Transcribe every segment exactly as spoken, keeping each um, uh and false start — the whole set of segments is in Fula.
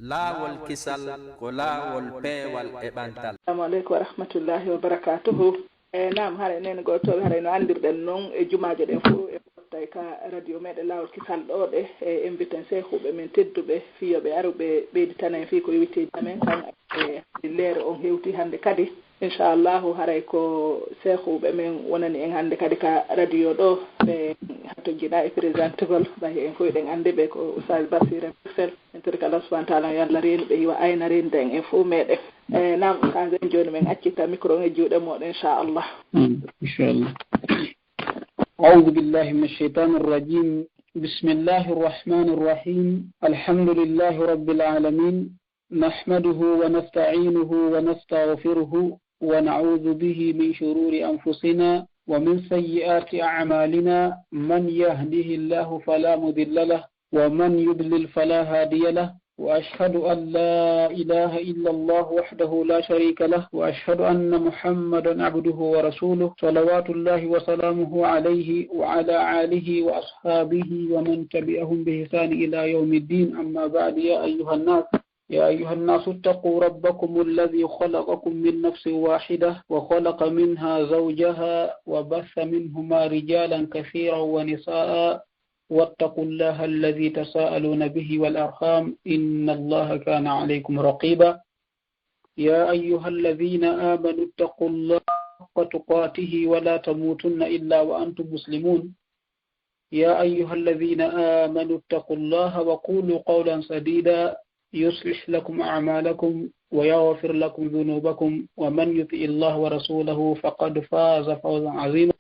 Laawol kisal ko laawol peewal e ɓantal. Assalamu aleykum wa rahmatullahi wa barakatuhu. E naam, haray nene gootooɓe, haray no anndirɗen noon, e jumaaje ɗen fof e pottay ka radio meɗen Laawol Kisal ɗo ɗe, e inviten seehuuɓe men tedduɓe fii yo ɓe aru ɓe ɓeyditana en fii ko yowiti e amen kan. E leere on hewti hannde kadi, inchallahu, haray ko seehuuɓe men wonani en hannde kadi ka radio ɗo, ɓe hatojjina e présentugol, ɓay en koyɗen annde ɓe ko Oustaz Basira Bruxelles. En torike Allah subhanahu wa taala yo Allah reenu ɓe, hiwa ayna reenude en en fof meɗen. E naam, Oustaz, en jooni men accita micro on e juuɗe moɗon, inchallah. Inchallah. أعوذ بالله من الشيطان الرجيم. بسم الله الرحمن الرحيم. الحمد لله رب العالمين. نحمده ونستعينه ونستغفره ونعوذ به من شرور أنفسنا ومن سيئات أعمالنا. من يهده الله فلا مضل له ومن يضلل فلا هادي له. وأشهد أن لا إله إلا الله وحده لا شريك له وأشهد أن محمدا عبده ورسوله صلوات الله وسلامه عليه وعلى آله وأصحابه ومن تبعهم بإحسان إلى يوم الدين. أما بعد، يا أيها الناس يا أيها الناس اتقوا ربكم الذي خلقكم من نفس واحدة وخلق منها زوجها وبث منهما رجالا كثيرا ونساء واتقوا الله الذي تساءلون به والأرحام إن الله كان عليكم رقيبا. يا أيها الذين آمنوا اتقوا الله حق تقاته ولا تموتن إلا وأنتم مسلمون. يا أيها الذين آمنوا اتقوا الله وقولوا قولا سديدا يصلح لكم أعمالكم ويغفر لكم ذنوبكم ومن يطع الله ورسوله فقد فاز فوزا عظيما.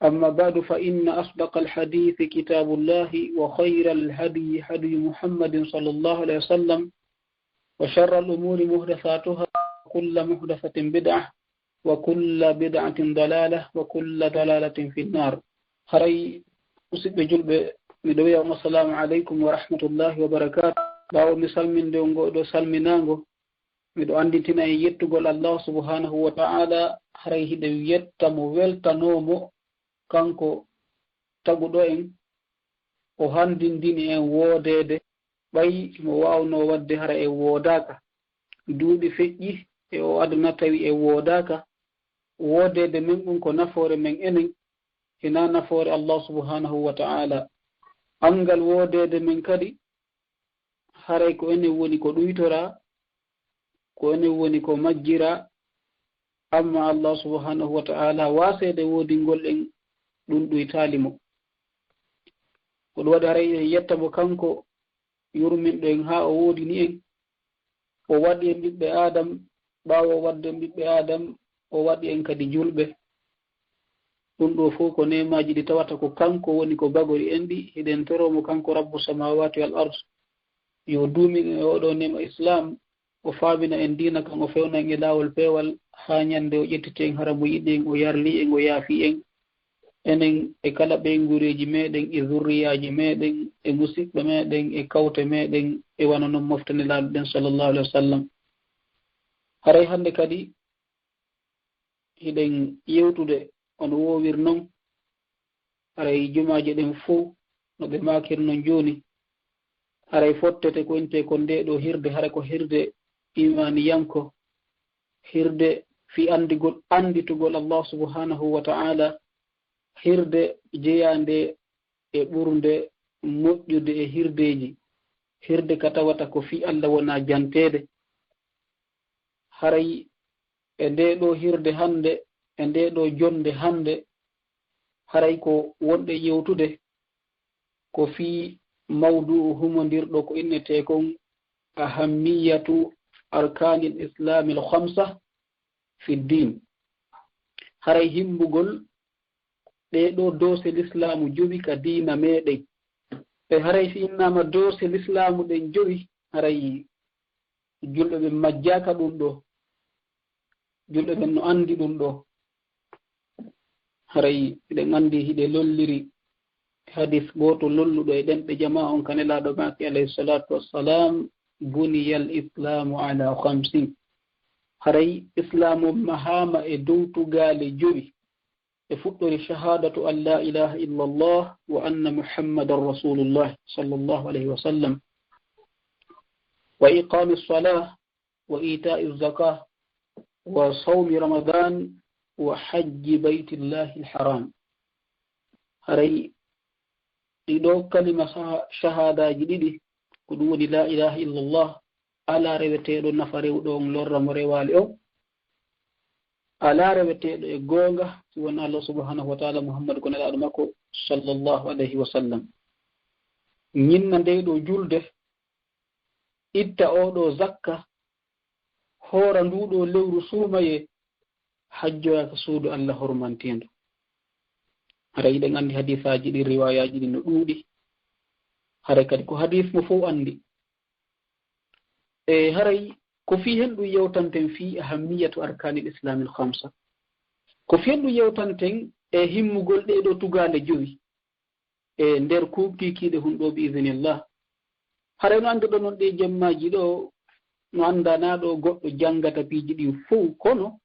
أما بعد، فإن أصدق الحديث كتاب الله وخير الهدي هدي محمد صلى الله عليه وسلم وشر الأمور محدثاتها وكل محدثة بدعة وكل بدعة ضلالة وكل ضلالة في النار. Haray, musidɓe julɓe, miɗo wiya on assalamu aleykum wa rahmatullahi wa barakatuh. Ɓaawo mi salminde on ngoɗo salminaango, miɗo anndintina en yettugol Allah subhanahu wa ta'ala. Haray hiɗen yetta mo, weltanoo mo, kanko taguɗo en, o hanndindini en woodeede, ɓay mo waawnoo waɗde hara en woodaaka. Duuɓi feƴƴi e oo aduna tawi en woodaaka. Woodeede men ɗum ko nafoore men enen, hinaa nafoore Allah subhanahu wa ta'ala. Anngal woodeede men kadi, haray ko enen woni ko ɗuytoraa, ko enen woni ko majjiraa, amma Allah subhanahu wa ta'ala waaseede woodingol en ɗum ɗuytaali mo. Ko ɗum waɗi haray en yetta mo kanko yurminɗo en haa o woodini en, o waɗi en ɓiɓɓe Aadam, ɓaawo o waɗde en ɓiɓɓe Aadam, o waɗi en kadi julɓe. Ɗum ɗoo fof ko neemaaji ɗi tawata ko kanko woni ko bagori en ɗi, hiɗen toroo mo kanko Rabbu samawati wal ard, yo duumin en e oo ɗoo neema Islaam, o faamina en diina kan, o fewna en e laawol peewal, haa ñande o ƴettiti en, hara mo yiɗi en, o yarli en, o yaafi en, enen e kala ɓeynguureeji meɗen, e zurriyaaji meɗen, e musiɓɓe meɗen, e kawte meɗen, e wano non mofte Nelaaɗo ɗen sallallahu alaihi wa sallam. Haray hannde kadi hiɗen yewtude on woowir non, haray jumaaje ɗen fow no ɓe maakir non jooni. Haray fottete ko intee kon ndee ɗoo hirde, haray ko hirde imaaniyanko, hirde fii anndigol, annditugol Allah subhanahu wa ta'ala, hirde jeyaande e ɓurnde moƴƴude e hirdeeji, hirde ka tawata ko fii Allah wonaa janteede. Haray e ndee ɗoo hirde hannde, e ndee ɗoo jonnde hannde, haray ko wonɗen yewtude ko fii mawdu'u humondirɗo ko innetee kon ahammiyatu arkaanil islaamil khamsa fi diin. Haray himbugol ɗee ɗoo doose lislaamu jowi ka diina meɗen. E haray si innaama doose lislaamu ɗen jowi, haray julɓe ɓen majjaaka ɗum ɗoo. Julɓe ɓen no anndi ɗum ɗoo. Haray hiɗen anndi hiɗe lolliri hadis gooto lolluɗo e ɗemɗe jamaa on ka Nelaaɗo maaki alayhi salatu wassalam, buniyal islaamu ala khamsin. Haray islaamu on mahaama e dow tugaale jowi. E fuɗɗori shahadatu an la ilaha illa Allah wa anna Muhammadan rasulullah sallallahu alayhi wa sallam. وإقام الصلاة وإيتاء الزكاة وصوم رمضان وحج بيت الله الحرام. Haray ɗiɗo kalima shaha-, shahadaaji ɗiɗi, ko ɗum woni laa ilaaha illallah, alaa reweteeɗo nafa rewɗo on, lorra mo rewaali on, alaa reweteeɗo e goonga si won Allah subhanahu wa ta'ala, Muhammad ko nelaaɗo makko sallallahu alayhi wa sallam. Ñinna ndee ɗoo julde, itta oo ɗoo zakka, hoora nduu ɗoo lewru suumayee, hajjoya ka suudu Allah hormantiindu. Haray hiɗen anndi hadiisaaji ɗin, riwaayaaji ɗin no ɗuuɗi. Haray kadi ko hadiis mo fow anndi. E haray ko fii hen ɗum yewtanten fii ahammiyatu arkaanil islaamil khamsa. Ko fii hen ɗum yewtanten e himmugol ɗee ɗoo tugaale jowi e nder kuuɓ kiikiiɗe hun ɗoo, bi idhnillah. Haray no anndirɗon non ɗee jemmaaji ɗoo, no anndanaa ɗoo goɗɗo janngata piiji ɗin fow, kono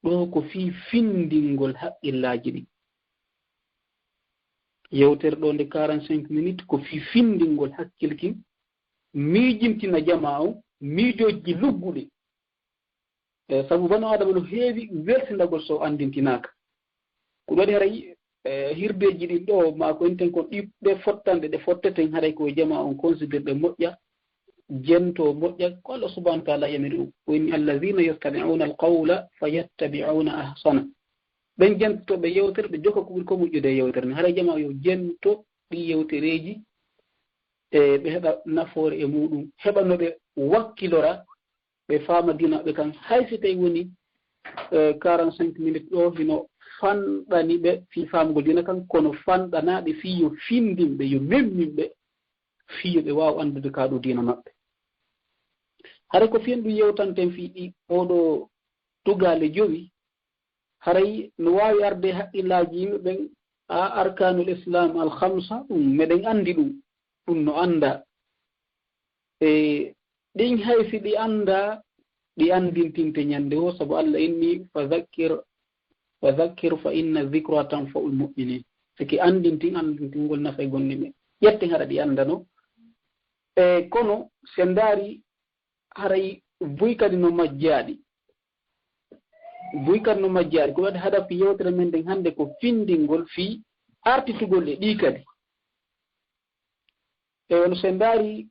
ɗoo ko fii findingol haqqillaaji ɗin. Yewtere ɗoo nde quarante-cinq minutes ko fii findingol hakkil kin, miijintina jamaa on miijooji lugguɗi. E, sabu banu Aadama no heewi weltindagol so anndintinaaka. Ko ɗum waɗi haray, e, hirdeeji ɗin ɗoo, maa ko enten kon ɗi, ɗe fottanɗe, ɗe fotteten haray ko jamaa on konsidirɗe moƴƴa, jento moƴƴa, ko Allah subhanahu wa ta'ala yamiri ɗum. O inni, "Allazina yastami'una al-qawla fayattabi'una ahsana." Ɓen jentotooɓe yewtere, ɓe jokka ko ɓuri ko moƴƴude e yewtere nden. Haray jamaa yo jento ɗi yewtereeji, e ɓe heɓa nafoore e muɗum, heɓa no ɓe wakkilora, ɓe faama diina maɓɓe kan, hay si tawi woni, e, quarante-cinq minutes ɗoo hino fanɗani ɓe fii faamugol diina kan, kono fanɗanaa ɓe fii yo findin ɓe, yo memmin ɓe, fii yo ɓe waaw anndude kaa ɗoo diina maɓɓe. Haray ko fii ɗum yewtanten fii ɗi, oo ɗoo tugaale jowi, haray no waawi arde e haqqillaaji yimɓe ɓen, a, arkaanul islaam al khamsa, ɗum meɗen anndi ɗum, ɗum no anndaa. E ɗin hay si ɗi anndaa, ɗi anndintinte ñannde woo, sabu Allah inni, "Fa zakkir, fa zakkir fa inna zikra tanfa'ul mu'minin." Siki anndintin, anndintingol nafay gomɗinɓe. Ƴetten hara ɗi anndanoo. E kono, si en ndaari, haray buy kadi no majjaaɗi. Buy kadi no majjaaɗi. Ko waɗi hadafi yewtere men nden hannde ko findingol fii artitugol e ɗii kadi. E wano si en ndaari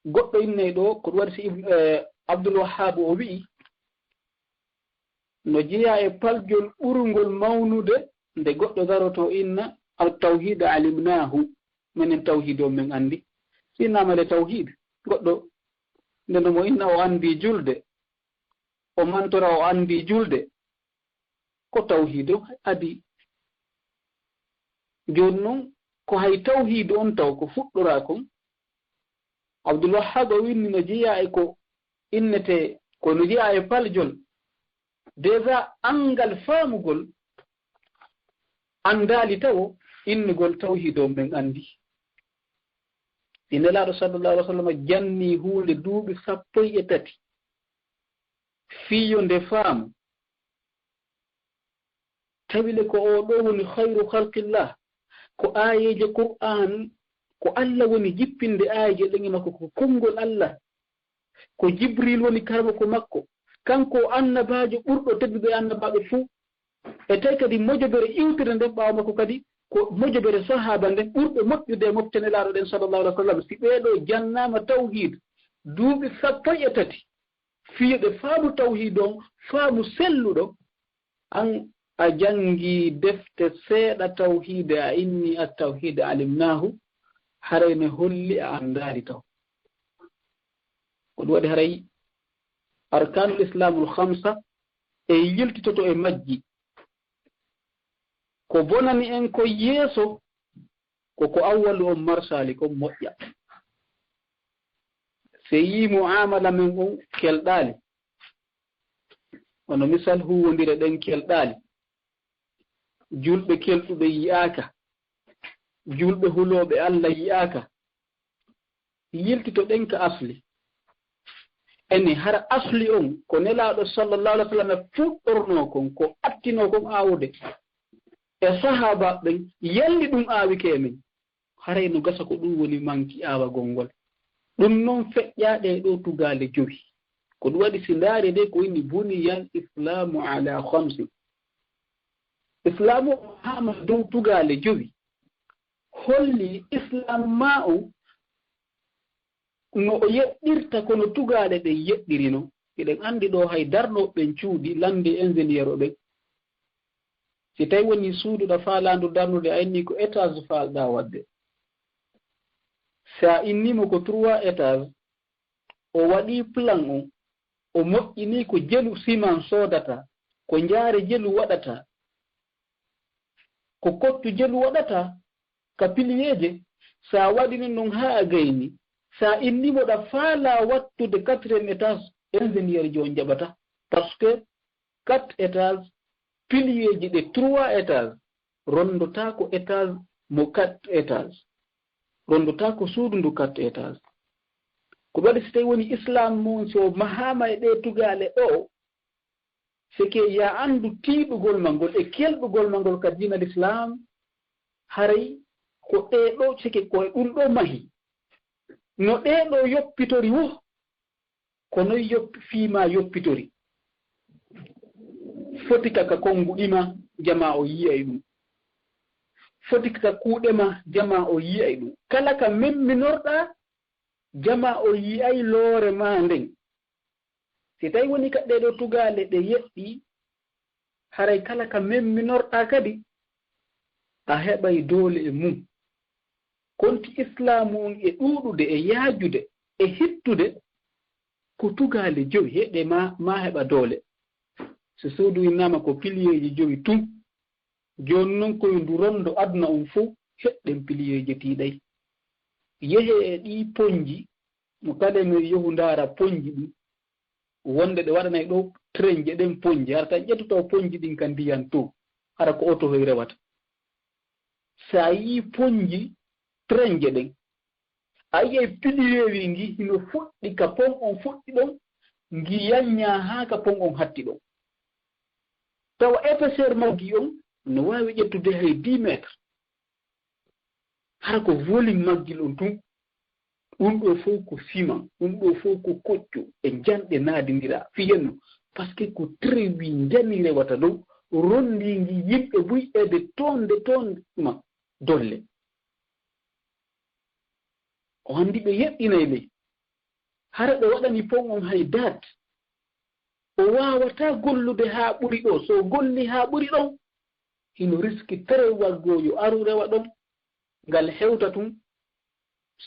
goɗɗo innay ɗoo, ko ɗum waɗi si Ibn, e, Abdul Wahhab o wi'i, no jeyaa e paljol ɓurungol mawnude nde goɗɗo darotoo inna, "Al tawhid alimnahu." Menen tawhid on men anndi. Si innama le tawhid, goɗɗo nde no mo inna o anndi julde, o mantora o anndi julde, ko tawhid on adii. Jooni non, ko hay tawhid on taw ko fuɗɗoraa kon, Abdul Wahhab o winndi no jeyaa e ko innetee, ko no jeyaa e paljol. Déjà anngal faamugol anndaali tawo innugol tawhid on men anndi. Si Nelaaɗo sallallahu alaihi wa sallam jannii huunde duuɓi sappo e tati, fii yo nde faamu, tawi le ko oo ɗoo woni khayru khalqillah, ko aayeeje Qur'aan, ko Allah woni jippinde aayeeje ɗen e makko, ko konngol Allah, ko Jibril woni karamoko makko, kanko o annabaajo ɓurɗo teddude e annabaaɓe fuu. E tawi kadi mojobere iwtere nden ɓaawo makko kadi ko mojobere sahaaba nden ɓurɓe moƴƴude e mofte Nelaaɗo ɗen sallallahu alaihi wa sallam. Si ɓee ɗoo jannaama tawhid duuɓi sappo e tati, fii yo ɓe faamu tawhid on, faamu selluɗo, an a janngii defte seeɗa tawhid, a inni at-tawhid alimnahu, haray ne holli a anndaali taw. Ko ɗum waɗi haray arkaanul islaamul khamsa e yiltitoto e majji. Ko bonani en ko yeeso, ko ko awwalu on marsaali kon moƴƴa. Seyii mu'amala men on kelɗaali. Wano misal huuwondire ɗen kelɗaali. Julɓe kelɗuɓe yi'aaka. Julɓe hulooɓe Allah yi'aaka. Yiltito ɗen ka asli. Ene hara asli on ko Nelaaɗo sallallahu alaihi wa sallam fuɗɗornoo kon, ko attinoo kon aawude e sahaaba ɓen, yalli ɗum aawike e men. Haray no gasa ko ɗum woni manki aawagol ngol. Ɗum noon feƴƴaa ɗee ɗoo tugaale jowi. Ko ɗum waɗi si ndaari de ko inni buniyal islaamu ala khamsin. Islaamu o mahaama dow tugaale jowi. Holli islaam maa o no o yeɗɗirta kono tugaale ɗen yeɗɗirino. Hiɗen anndi ɗoo hay darnooɓe ɓen cuuɗi lande ingénieur o ɓen. Si tawi woni suudu ɗa faalaandu darnude a inni ko étage faalɗaa waɗde. Si a inni mo ko trois étage, o waɗi plan o, o moƴƴini ko jelu siman soodata, ko njaare jelu waɗata, ko kottu jelu waɗata, ka piliyeeje, sa waɗi ɗum ɗon haa a gayni, sa inni mo ɗa faala wattude quatrième étage, ingénieur jo on jaɓata. Parce que quatre étages, piliyeeji ɗe trois étages, ronndotaako étage mo quatre étages, ronndotaako suudu ndu quatre étages. Ko waɗi si tawi woni islam mon so mahaama e ɗe tugaale ɗo, seke ya anndu tiiɗugol ma ngol e kelɗugol ma ngol ka diina l'islam, haray ko ɗee ɗo seke ko e ɗum ɗo mahi. No ɗee ɗo yoppitori wo, ko noon yoppi, fii ma yoppitori. Foti ka ka konnguɗi ma, jama o yi'ay ɗum. Foti ka kuuɗe ma, jama o yi'ay ɗum. Kala ka memminorɗaa, jama o yi'ay loore ma nden. Si tawi woni ka ɗee ɗo tugaale ɗe yeɗɗi, haray kala ka memminorɗaa kadi, a heɓay doole e mum. Konti islaamu on e ɗuuɗude, e yaajude, e hittude, ko tugaale jowi, heɗe ma, ma heɓa doole. So suudu innaama ko piliyeeji jowi tun, jooni non koye ndu rondo aduna on fow, heɗɗen piliyeeji tiiɗay. Yehe e ɗii ponji, mo kala no yehu ndaara ponji ɗin, wonde ɗe waɗanay ɗo trenje ɗen ponji, hara tan ƴettoto ponji ɗin ka ndiyan to, hara ko oto hoy rewata. Sa yii ponji trenje ɗen, a yi'ay piliyeewi ngi hino fuɗɗi ka pon on fuɗɗi ɗon, ngi yanyaa haa ka pon on hatti ɗon. Tawa épaisseur maggi on no waawi ƴettude hay dix mètres. Hara ko volume maggi on tun. Ɗum ɗo fow ko siman, ɗum ɗo fow ko koccu e janɗe naadindira fiyenno. Parce que ko trewi njani rewata dow, rondi ngi yimɓe buy ede tonde tonde ma dolle. O anndi ɓe yeɗɗinay ley. Hara ɓe waɗani pon on hay date. O waawataa gollude haa ɓuri ɗo. So o golli haa ɓuri ɗon, hino riski terewal goo yo aru rewa ɗon, ngal hewta tun,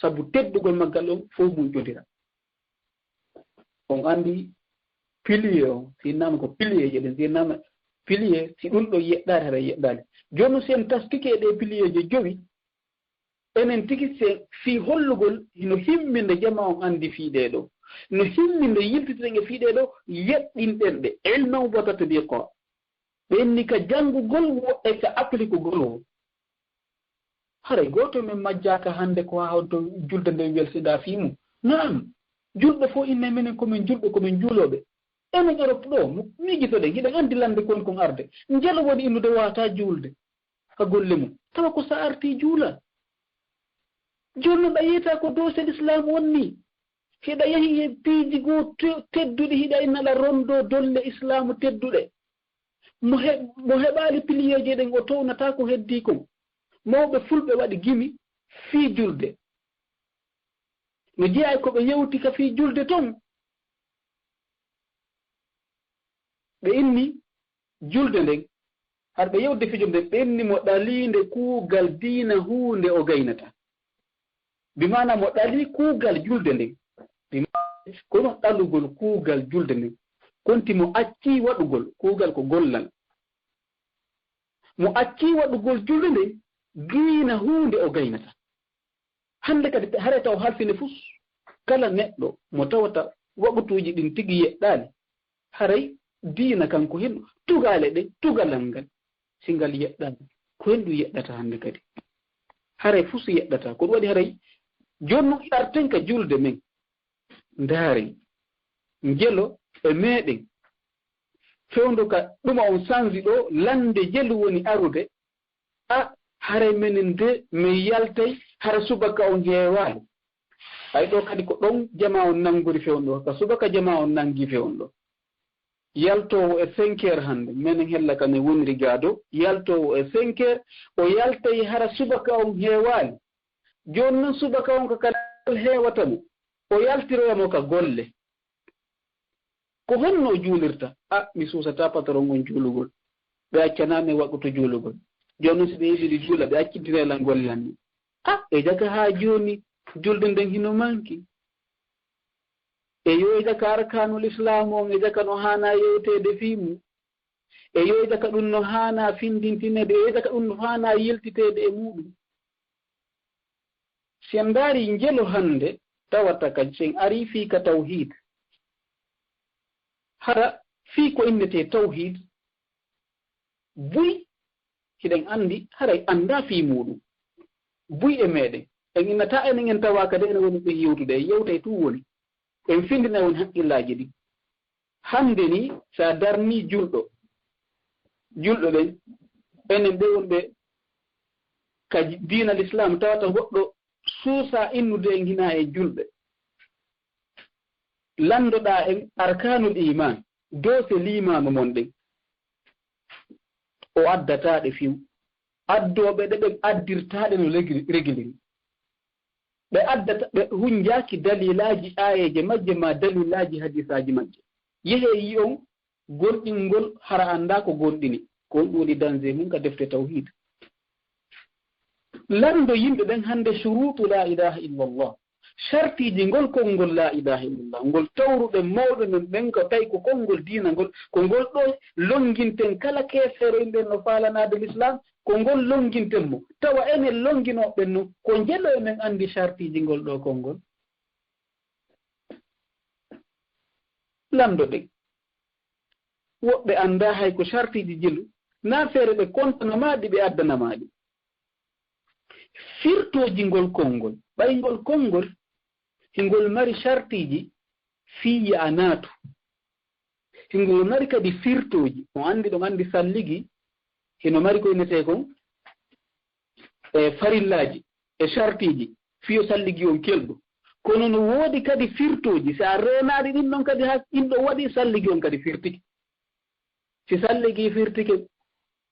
sabu teddugol maggal ɗon fow muncondira. On anndi pilier on, si innama ko pilier je ɗen, si innama pilier, si ɗum ɗo yeɗɗaade, hara yeɗɗaade. Jooni non, si en taskike e ɗe pilier je jowi, enen tigi se fii hollugol hino himminde jama on anndi fii ɗee ɗoo. No himminde yiltitiɗen e fii ɗee ɗoo, yeɗɗinɗen ɗe. Ilman wa tatbiqa. Ɓe inni ka janngugol wo e ka applikugol wo. Haray gooto men majjaaka hannde ko haa honto julde nden welsinɗaa fii mum. Naam, julɓe fow inne menen ko men julɓe, ko men juulooɓe. Enen Europe ɗoo, miijitoɗen, hiɗen anndi lande kon kon arde. Njelo woni innude waawataa juulde ka golle mum. Tawa ko sa artii juula. Jooni non a yi'ataa ko doose l'islam wonni. Hiɗa yahi e piiji goo te-, tedduɗi, hiɗa inna aɗa rondo dolle islaamu tedduɗe. Mo he-, mo heɓaali piliyeeje ɗen, o townataa ko heddii kon. Mawɓe fulɓe waɗi gimi fii julde. No jeyaa e ko ɓe yewti ka fii julde ton. Ɓe inni julde nden, har ɓe yewde fijo nden, ɓe inni mo ɗaliinde kuugal diina huunde o gaynata. Bi maana mo ɗali kuugal julde nden. Bi maana ko non ɗalugol kuugal julde nden. Konti mo accii waɗugol kuugal ko gollal. Mo accii waɗugol julde nden, diina huunde o gaynata. Hannde kadi, haray taw halfine fus, kala neɗɗo mo tawata waɓutuuji ɗin tigi yeɗɗaali, haray diina kanko hen, tugaale ɗen, tugalal ngal, si ngal yeɗɗaali, ko hen ɗum yeɗɗata hannde kadi? Haray fus yeɗɗata. Ko ɗum waɗi haray jooni non arten ka julde men, ndaaren, njelo e meɗen, fewndo ka ɗuma on sanzi ɗo, lande jelu woni arude, a, haray menen de, min yaltay, hara subaka on heewaali. Hay ɗo kadi ko ɗon jama on nanngori fewndo, ka subaka jama on nanngi fewndo. Yaltoowo e cinq heures hannde, menen hella ka ne woniri gado, yaltoowo e cinq heures, o yaltay hara subaka on heewaali. Jooni non subaka on ko kala heewata mo, o yaltiroya mo ka golle. Ko honno o juulirta? A, mi suusataa patron on juulugol. Ɓe accanaa men waqutu juulugol. Jooni non si ɓe yiɗi juula, ɓe accintira lan golle an ni. A, e jaka haa jooni julde nden hino manki. E yo e jaka arkaanul Islaam on, e jaka no haanaa yewteede fii mum. E yo e jaka ɗum no haanaa findintineede, e yo e jaka ɗum no haanaa yiltiteede e muuɗum. Si en ndaari njelo hannde, tawata ka si en arii fii ka tawhiid. Hara fii ko innetee tawhiid, buy hiɗen anndi, haray anndaa fii muuɗum. Buy e meɗen. En innataa enen en tawaaka de ene woni ɓe yewtude, e yewta e tun woni. En findina woni haqqillaaji ɗin. Hannde ni, si a darnii julɗo, julɓe ɓen, enen ɓe wonɓe ka diina Lislaam, tawata goɗɗo suusaa innude en hinaa e julɓe. Lanndoɗaa en arkaanul iimaan, doose liimaamu mon ɗen. O addataa ɗe fiw. Addooɓe ɗe ɓe addirtaa ɗe no regi-, regiliri. Ɓe addata, ɓe hunjaaki dalilaaji aayeeje majje maa dalilaaji hadiisaaji majje. Yehee yi'on gomɗingol hara anndaa ko gomɗini. Ko honɗum woni danger mum ka defte tawhiid? Lanndo yimɓe ɓen hannde shuruutu laa ilaaha illallah. Shartiiji ngol konngol laa ilaaha illallah. Ngol tawruɗen mawɓe men ɓen ko tawi ko konngol diina ngol, ko ngol ɗoo lonnginten kala keefeero yimɓe no faalanaade Lislaam, ko ngol lonnginten mo. Tawa enen lonnginooɓe ɓen non, ko njelo e men anndi shartiiji ngol ɗoo konngol? Lanndo ɗen. Woɓɓe anndaa hay ko shartiiji jelu, naa feere ɓe kontana maa ɗi, ɓe addana maa ɗi. Firtooji ngol konngol, ɓay ngol konngol, hingol mari shartiiji fii ya a naatu. Hingol mari kadi firtooji, on anndi, ɗon anndi salligi, hino mari ko innetee kon, e farillaaji, e shartiiji, fii yo salligi on kelɗo. Kono no woodi kadi firtooji, si a reenaali ɗin non kadi haa ɗin ɗon waɗi, salligi on kadi firtike. Si salligi firtike,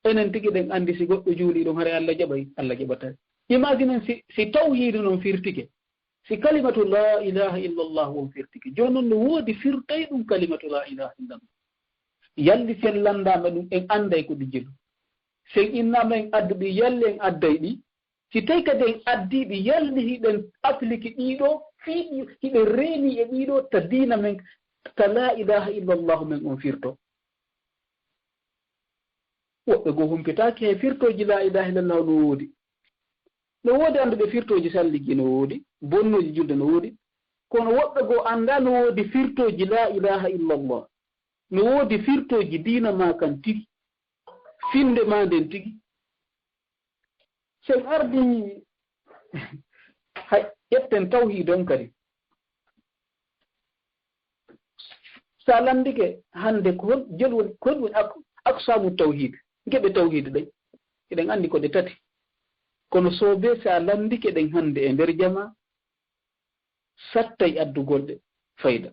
enen tigi ɗen anndi si goɗɗo juulii ɗon, haray Allah jaɓay, Allah jaɓataa. Imaginen si, si tawhiidu non firtike, si kalimatu laa ilaaha illallah on firtike. Jooni non no woodi firtayɗum kalimatu laa ilaaha illallah. Yalli si en lanndaama ɗum, en annday ko ɗi jelu. Si en innaama en addu ɗi, yalli en adday ɗi. Si tawi kadi en addii ɗi, yalli hiɗen apliki ɗii ɗoo, fii ɗi, hiɗen reenii e ɗii ɗoo, ta diina men, ta laa ilaaha illallah men on firto. Woɓɓe goo humpitaaki hay firtooji laa ilaaha illallah no woodi. No woodi annduɓe firtooji salligi no woodi, bonnooji julde no woodi. Kono woɓɓe goo anndaa no woodi firtooji laa ilaaha illallah. No woodi firtooji diina maa kan tigi, finnde maa nden tigi. Si en ardii, hay, ƴetten tawhiid on kadi. Si a lanndike hannde ko hol, jelu woni, ko hol woni ak-, aqsaamu tawhiid, geɓe tawhiid ɗen. Eɗen anndi ko ɗe tati. Kono soobee si a lanndike ɗen hannde e nder jamaa, sattay addugol ɗe fayda.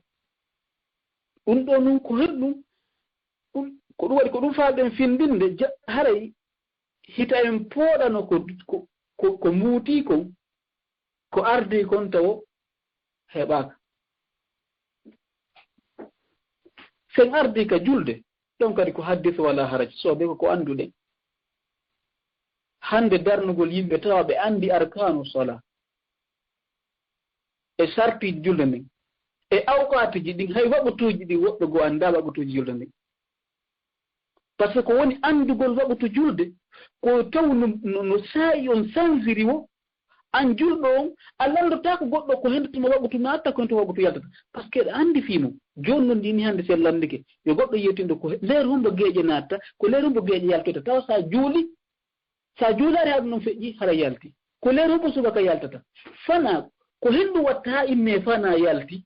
Ɗum ɗoo nun ko hol ɗum, ɗum, ko ɗum waɗi, ko ɗum faalɗen findinde, ja-, haray hita en pooɗano ko, ko, ko, ko muutii kon, ko ardii kon tawo heɓaaka. Si en ardii ka julde, ɗon kadi ko haddis wala haraj, soobee ko ko annduɗen. Hannde darnugol yimɓe tawa ɓe anndi arkaanu salaa, e sarti julde nden, e awqaatuji ɗin, hay waɓutuuji ɗin woɓɓe goo anndaa waɓutuuji julde nden. Par ce que ko woni anndugol waɓutu julde, ko taw no, no, no saa'i on sansiri wo, an julɗo on, a lanndotaako goɗɗo ko hentotuma waɓutu naatta, ko hentotuma waɓutu yaltata. Par ce que aɗa anndi fii mum. Jooni non ndini hannde si en lanndike, yo goɗɗo yewtinɗo ko he-, leer hombo geeƴe naatta, ko leer hombo geeƴe yaltoyta. Tawa si a juuli, si a juulaali haa ɗum ɗon feƴƴi, hara yalti. Ko leer hombo subaka yaltata. Fanaa, ko henndu watta haa immee fanaa yalti.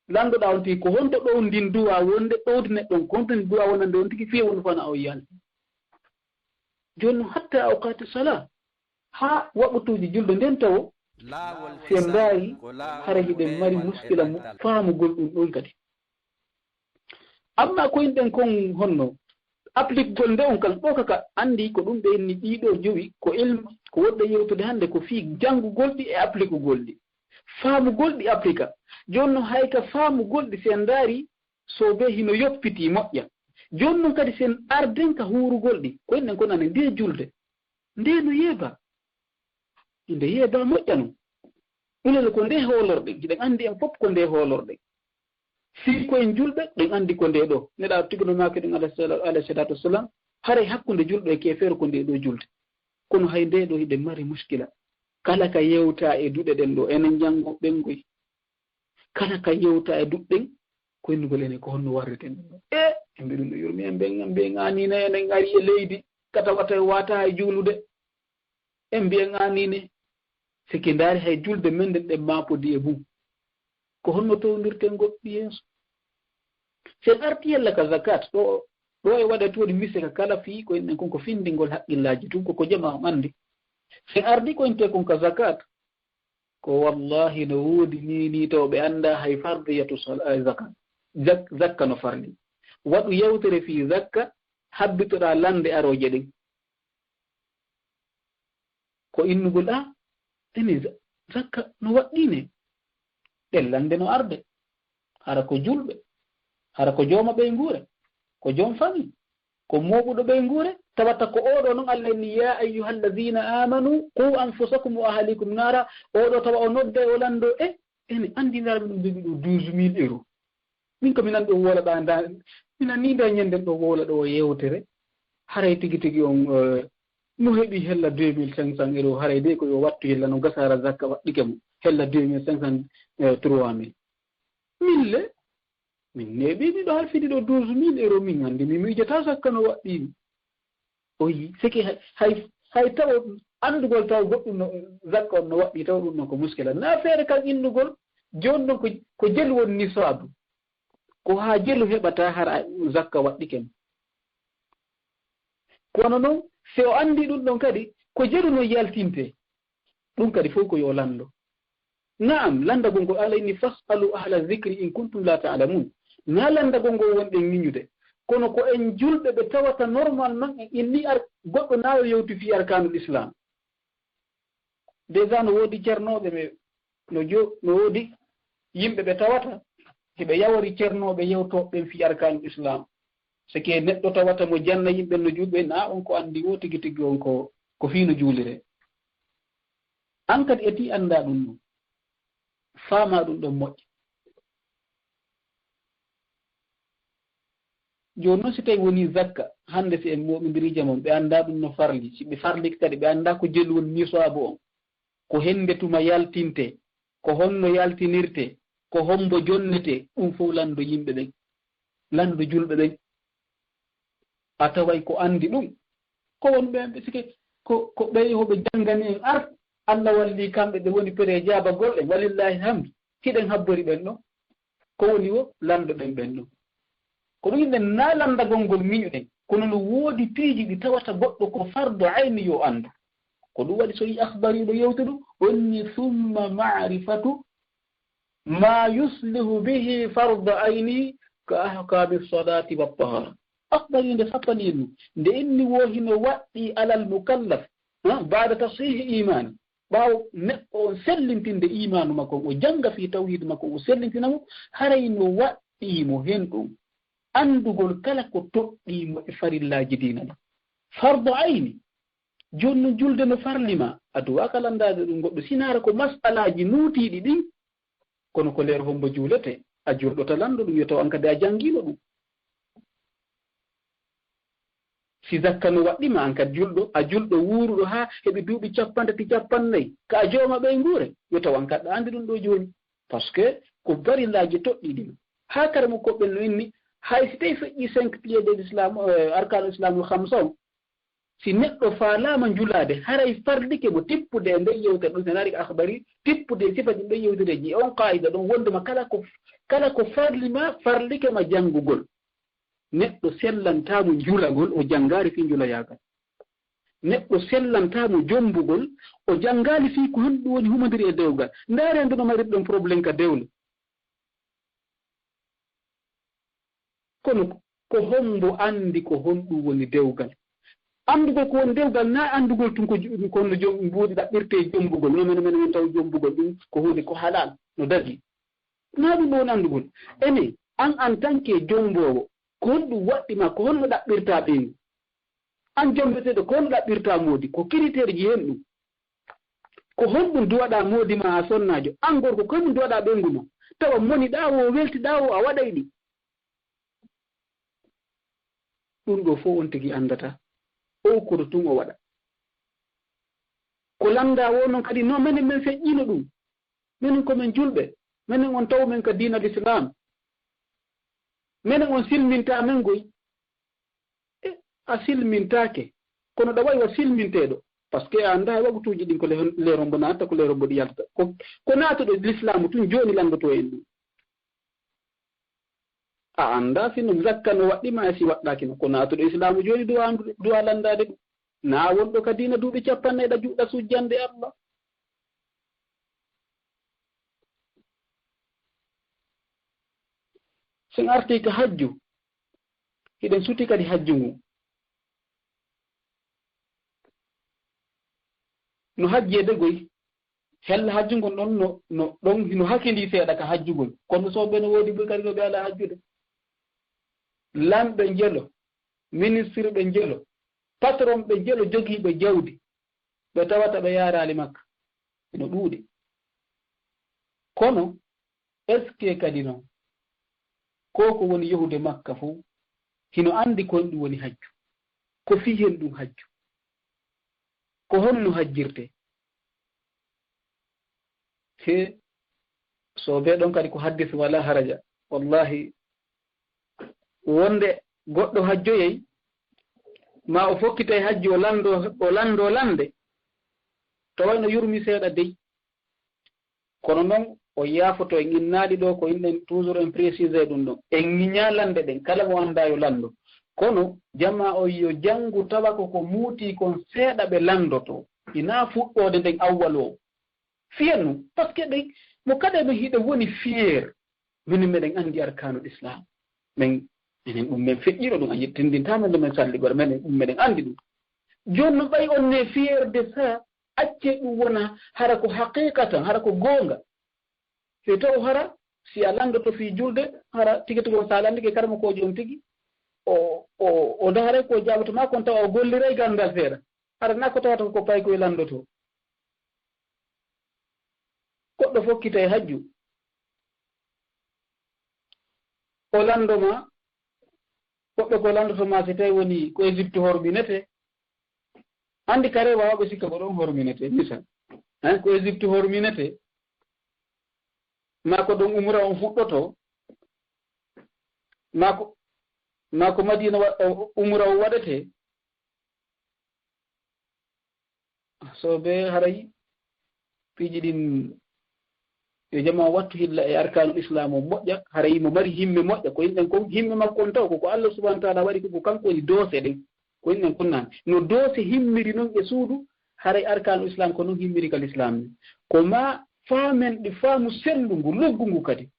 Lanndoɗaa on tigi, ko honto ɗowndin duwaa wonde, ɗowdi neɗɗo on, ko honto ndi duwaa wonande on tigi, fii wonde fanaa o yalti. Jooni non, hatta awqaati salaa, haa waɓutuuji julde nden tawo, Si en ndaari, hara hiɗen mari muskila mu-, faamugol ɗum ɗon kadi. Amma ko inɗen kon honno, applikugol nde on kan, ɗo kaka anndi ko ɗum ɓe inni ɗiɗo jowi, ko ilmu, ko woɗɗe yewtude hannde, ko fii janngugol ɗi e applikugol ɗi. Faamugol ɗi applika. Jooni no hay ka faamugol ɗi si en ndaari, so be hino yoppiti moƴƴa. Jooni non kadi si en arden ka huurugol ɗi, ko inɗen kon anen nde julde. Nde no yeeba. Nde yeeba moƴƴa non. Ɗum ko nde hoolorɗen. Hiɗen anndi en fof ko nde hoolorɗen. Si ko en julɓe, ɗen anndi ko nde ɗo. Neɗɗo tigi no maaki ɗum alayhi sala-, alayhi salatu wassalam, haray hakkunde julɗo e keefeero ko nde ɗo julde. Kono hay nde ɗo hiɗen mari muskila. Kala ka yewta e duɗe ɗen ɗo, enen janngo ɓengoy. Kala ka yewta e duɗe ɗen, ko innugol enen ko honno warreten ɗum ɗo. E, en mbiɗum ɗo yurmi, en mbiyen, en mbiyen anine, enen ari e leydi, ka tawata e wata hay juulude. En mbiyen anine, siki ndaari hay julde men nden ɗen maapodi e mum. Ko honno towndirten goɗɗi yeeso? Si en arti yalla ka zakat, ɗo, ɗo e waɗa toon mise ka kala fii, ko en kon ko findingol haqqillaaji tun, ko ko jama on anndi. Si en ardi ko ente kon ka zakat, ko wallahi no woodi ni, ni taw ɓe annda hay fardiyatu sal-, eh, zakat. Zak-, zakka no farli. Waɗu yewtere fii zakka, habbitoɗaa lande arooje ɗen. Ko innugol, a, ene za-, zakka no waɗɗine. Ɗen lande no arde. Hara ko julɓe. Hara ko jooma ɓeynguure. Ko joom fami. Ko mooɓuɗo ɓeynguure. Tawata ko oɗo non Allah inni, "Ya ayyuhallazina amanu, qu anfusakum wa ahlikum nara." Oɗo tawa o nodda o lando e, ene anndi nara ɗum jogi ɗo douze mille euros. Min ko mi nan ɗo wowla ɗa nda, mi nan ni nda ñanden ɗo wowla ɗo yewtere. Haray tigi tigi on, eh, no heɓi hella deux mille cinq cents euros, haray de ko yo wattu hella no gasara zakka waɗɗike mo. Hella deux mille cinq cents, eh, trois mille. Min le, min neeɓi miɗo halfidi ɗo douze mille euros, min anndi mi miijata zakka no waɗɗi mi. O yi, siki hay, hay, hay taw anndugol taw goɗɗum no, zakka on no waɗɗi taw ɗum non ko muskila. Na feere kan innugol, jooni non ko, ko jelu woni nisaabu. Ko haa jelu heɓata hara zakka waɗɗike mo. Kono non, si o anndi ɗum ɗon kadi, ko jelu non yaltinte. Ɗum kadi fof ko yo lanndo. Naam, lanndagol ngol Allah inni, "Fas'alu ahla zikri in kuntum la ta'lamun." Na lanndagol ngol wonɗen miñude. Kono ko en julɓe ɓe tawata normalement en inni ar-, goɗɗo na yo yewti fii arkaanul Islam. Déjà no woodi cernooɓe ɓe, no jo-, no woodi yimɓe ɓe tawata, hiɓe yawori cernooɓe yewtooɓe ɓen fii arkaanul Islam. Seke neɗɗo tawata mo janna yimɓe no juuɓe, na on ko anndi wo tigi tigi on ko, ko fii no juulire. An kadi eti annda ɗum ɗum. Faamaa ɗum ɗon moƴƴa. Jooni noon, si tawi wonii zakka, hannde si en mooɓindirii jamon, ɓe anndaa ɗum no farli. Si ɓe farlike kadi, ɓe anndaa ko jelu woni nisaabu on. Ko hennde tuma yaltinte, ko honno yaltinirte, ko hombo jonnete, ɗum fof lanndo yimɓe ɓen, lanndo julɓe ɓen. A taway ko anndi ɗum, ko won ɓe, ɓe sike, ko, ko ɓe, ko ɓe janngani en ar, Allah walli kamɓe, ɓe woni pere jaabagol en, walillahi hamdu, hiɗen habbori ɓen ɗon. Ko woni wo, lanndo ɗen ɓen ɗon. Ko ɗum yimɓe na lanndagol ngol miñuɗen, kono no woodi piiji ɗi tawata goɗɗo ko fardu ayni yo anndu. Ko ɗum waɗi so yi akhbariiɗo yewtudu, onni summa ma'rifatu ma yuslihu bihi farda ayni ka ahkami salati wa tahara. Akhbari nde sappani en ɗum. Nde inni wo hino waɗɗi alal mukallaf, ha, baada tashihi imani. Ɓaawo neɗɗo on sellintinde imaanu makko, o jannga fii tawhiid makko, o sellintina mo, haray no waɗɗii mo hen ɗum. Anndugol kala ko toɗɗii mo e farillaaji diina ɗin. Fardu ayni. Jooni no julde no farli ma, a duwaaka lanndaade ɗum goɗɗo, sinaara ko masalaaji nuutiiɗi ɗin, kono ko leer hombo juulete, a julɗo ta lanndo ɗum, yo taw an kadi a janngiino ɗum. Si zakka no waɗɗi ma, an kadi julɗo, a julɗo wuuruɗo haa heɓi duuɓi cappanɗe tati, cappannayi, ka a jooma ɓeynguure, yo taw an kadi a anndi ɗum ɗo jooni. Parce que ko farillaaji toɗɗiiɗi ma. Haa kara mo koɓɓel no inni, hay si tawi feƴƴi cinq piliers de l'islam, eh, arkaanu islamul khamsa on, si neɗɗo faalaama njulaade, haray farlike mo tippude e nden yewtere ɗum, si en ari ko akhbari, tippude e sifaji ɓe yewtereeji, e on qaayida ɗon, wondema kala ko, kala ko farli ma, farlike ma janngugol. Neɗɗo sellantaa mo njulagol, o janngaari fii njulayagal. Neɗɗo sellantaa mo jommbugol, o janngaali fii ko honɗum woni humondiri e dewgal. Ndaaree nde no marirɗen problème ka dewle. Kono ko hombo anndi ko honɗum woni dewgal? Anndugol ko woni dewgal, naa anndugol tun ko ju-, ko no jom-, mbuuɗi ɗaɓɓirtee jommbugol. No menen, menen, menen taw jommbugol ɗum ko huunde ko halal, no dagi. Naa ɗum ɗon anndugol. Ene, an, en tant que jommboowo, ko honɗum waɗɗi ma, ko honno ɗaɓɓirtaa ɓeyngu? An jommbeteeɗo, ko honno ɗaɓɓirtaa moodi? Ko critère ji hen ɗum. Ko honɗum duwaɗaa moodi ma a sonnaajo? An gorko, ko honɗum duwaɗaa ɓeyngu ma? Tawa moni ɗaa o, welti ɗaa o, a waɗay ɗi. Ɗum ɗo fof on tigi anndataa. O ukkoto tun o waɗa. Ko lanndaa wo non kadi, no menen men feƴƴino ɗum. Menen ko men julɓe. Menen on taw men ka diina Lislaam. Menen on silmintaa men goy. E, a silmintaake. Kono ɗa wayi wa silminteeɗo. Parce que a anndaa e waktuuji ɗin ko le, le rombo naata, ko le rombo ɗi yaltata. Ko, ko naatuɗo Lislaamu tun jooni lanndotoo en ɗum. A anndaa si no zakka no waɗɗi ma e si waɗɗaaki no. Ko naatuɗo Islaamu jooni duwa anndude, duwa lanndaade ɗum. Naa wonɗo ka diina duuɓi cappanɗe ɗa juɗɗa sujjande Allah. Sen artii ka hajju, hiɗen suti kadi hajju ngun. No hajjeede goy, hella hajju ngon ɗon no, no, ɗon hino hakindii seeɗa ka hajjugol. Kono so ɓe no woodi buy kadi no ɓe alaa hajjude. Lamɓe njelo, ministirɓe njelo, patronɓe njelo jogiiɓe jawdi, ɓe tawata ɓe yaaraali Makka. Ino ɗuuɗi. Kono, est-ce que kadi non, ko ko woni yahude Makka fof, hino anndi ko honɗum woni hajju? Ko fii hen ɗum hajju? Ko honno hajjirte? He, so ɓe ɗon kadi ko haddis wala haraja. Wallahi, wonde goɗɗo hajjoyay, ma o fokkitay hajju, o lanndo, o lanndo lannde, to wayno yurmi seeɗa dey. Kono non, o yaafoto en innaali ɗo ko inɗen toujours en précisé ɗum ɗon. En ŋiñaa lannde ɗen, kala mo anndaa yo lanndo. Kono jamaa o yo janngu tawa ko ko muuti kon seeɗa ɓe lanndoto. Inaa fuɗɗoode nden awwal o. Fiyan nu, parce que ɗen, mo kala men hiɗen woni fier. Minen meɗen anndi arkaanul Islam. Men, minen ɗum men feƴƴiino ɗum, a yettindintaa men no men salli gora, minen ɗum meɗen anndi ɗum. Jooni no ɓay on ne fier de ça, accee ɗum wona hara ko haqiqatan, hara ko goonga. Fe taw hara, si a lanndoto fii julde, hara tigi tigi on so a lanndike karamokoojo on tigi, o, o, o daharay ko jaaboto maa kon tawa o golliray ganndal seeɗa. Hara naa ko tawata ko paykoy lanndotoo. Goɗɗo fokkita e hajju. O lanndo ma, woɓɓe ko lanndoto ma si tawi woni ko Égypte horminete. Anndi kare waawɓe sikka ko ɗon horminete, misal. Hein, ko Égypte horminete. Maa ko ɗon umra on fuɗɗoto. Maa ko, maa ko Madina wa-, o, umra on waɗete. So ɓe haray piiji ɗin, yo jamaa wattu hilla e arkaanul Islaam o moƴƴa, haray mo mari himme moƴƴa, ko yimɓen kon himme makko on taw, ko ko Allah subhanahu wa ta'ala waɗi ko, ko kanko woni doose ɗen, ko yimɓen kon naan. No doose himmiri non e suudu, haray arkaanul Islaam ko non himmiri ka Lislaam ni. Ko maa faamen ɗi faamu sellungu, luggungu kadi.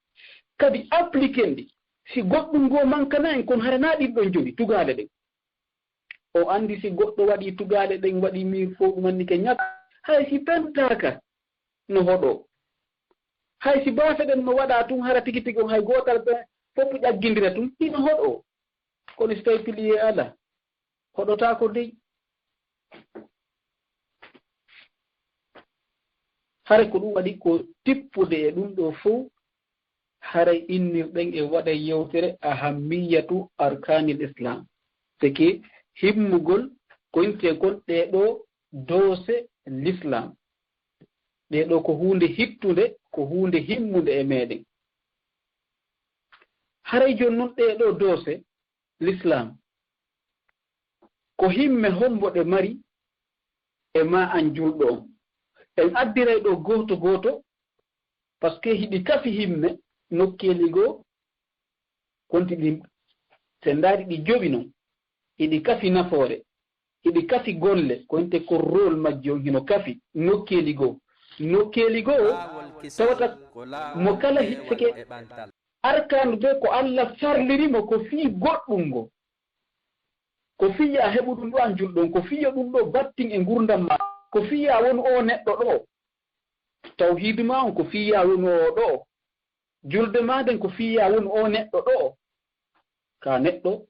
Kadi appliquer ɗi, si goɗɗum goo mankana en, kono hara naa ɗin ɗon jowi, tugaale ɗen. O anndi si goɗɗo waɗii tugaale ɗen, waɗii miir fow ɗum anndi ke ñak, hay si pentaaka no hoɗoo. Hay si baafe ɗen no waɗaa tun, hara tigi tigi on hay gootal ɓe fof ƴaggindira tun, ino hoɗoo. Kono si tawi pilier alaa, hoɗotaako dey. Hare ko ɗum waɗi ko tippude e ɗum ɗo fow, haray innirɗen e waɗa yewtere ahammiyatu arkaanil Islam. Seke himmugol ko inten kon ɗee ɗoo doose l'Islam. Ɗee ɗoo ko huunde hittunde, ko huunde himmunde e meɗen. Haray jooni non ɗee ɗoo doose, Lislaam, ko himme hombo ɗe mari e ma an julɗo on? En addiray ɗo gooto gooto, parce que hiɗi kafi himme nokkeeli goo, konti ɗi, se ndaari ɗi jowi non, hiɗi kafi nafoore. hiɗi kafi golle, ko inte ko rôle majji on hino kafi, nokkeeli goo. Nokkeeli goo, tawata mo kala hi-, sike arkaanu de ko Alla farliri mo ko fii goɗɗum ngo. Ko fii yo a heɓu ɗum ɗo an julɗo on, ko fii yo ɗum ɗo battin e ngurdam maa, ko fii yo a wonu oo neɗɗo ɗo. Tawhiidu maa on ko fii yo a wonu oo ɗo. Julde maa nden ko fii yo a wonu oo neɗɗo ɗo. Ka neɗɗo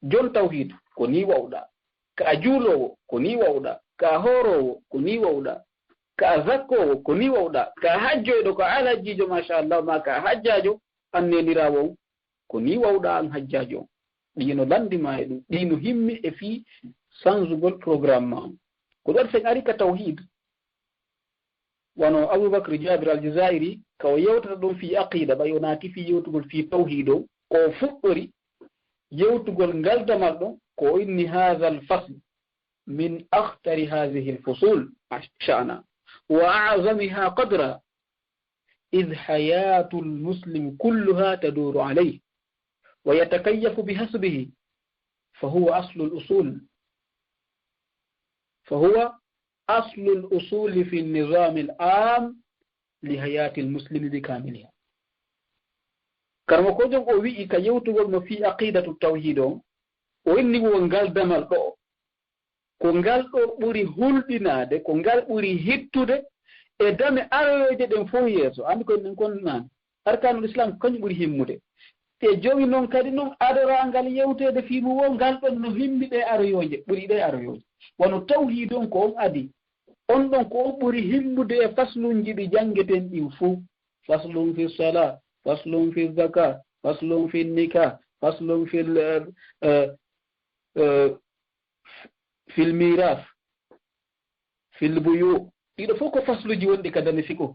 jon tawhiidu, ko nii wa'uɗaa. Ka juuloowo, ko nii wa'uɗaa. Ka hooroowo, ko nii wa'uɗaa. Ka zakkoowo, ko nii wa'uɗaa. Ka hajjoyɗo, ka alhajjiijo, machallah, maa ka hajjaajo, an neeniraawo on, ko nii wa'uɗaa an hajjaajo on. Ɗii no lanndi maa e ɗum. Ɗii no himmi e fii sanzugol programme maa on. Ko ɗon sen ari ka tawhiid. Wano Abubakr Jabir Al-Jazairi, ka o yewtata ɗon fii aqida, ɓay o naati fii yewtugol fii tawhiid on, ko o fuɗɗori yewtugol ngal damal ɗon, ko o inni: "Hadha al-fasl min akhtari hadhihi al-fusul sha'na, wa a'zamiha qadra, idh hayatu al-muslim kulluha taduru alayh, wa yatakayyafu bihasbihi, fa huwa aslu al-usul." Fa huwa aslu al-usuli fi an-nizam al-am li hayati al-muslimi bi kamiliha. Karamokoojo on o wi'i ka yewtugol mo fii aqidatu tawhid on, o inni wo ngal damal ɗo, ko ngal ɗo ɓuri hulɓinaade, ko ngal ɓuri hittude e dame aroyooje ɗen fof yeeso. Anndi ko en kon naan. Arkaanul Islam ko kañum ɓuri himmude. E jowi noon kadi noon adoraangal yewteede fii mum wo ngal ɗon no himmi ɗe aroyooje, ɓuri ɗe aroyooje. Wano tawhiid on ko on adii. On ɗon ko on ɓuri himmude e fasluuji ɗi janngeten ɗin fof. Faslun fi sala, faslun fi zaka, faslun fi nika, faslun fi, eh, eh, eh, fil miras, fil buyu. Ɗiɗo fof ko fasluuji wonɗi ka dame fiqhu.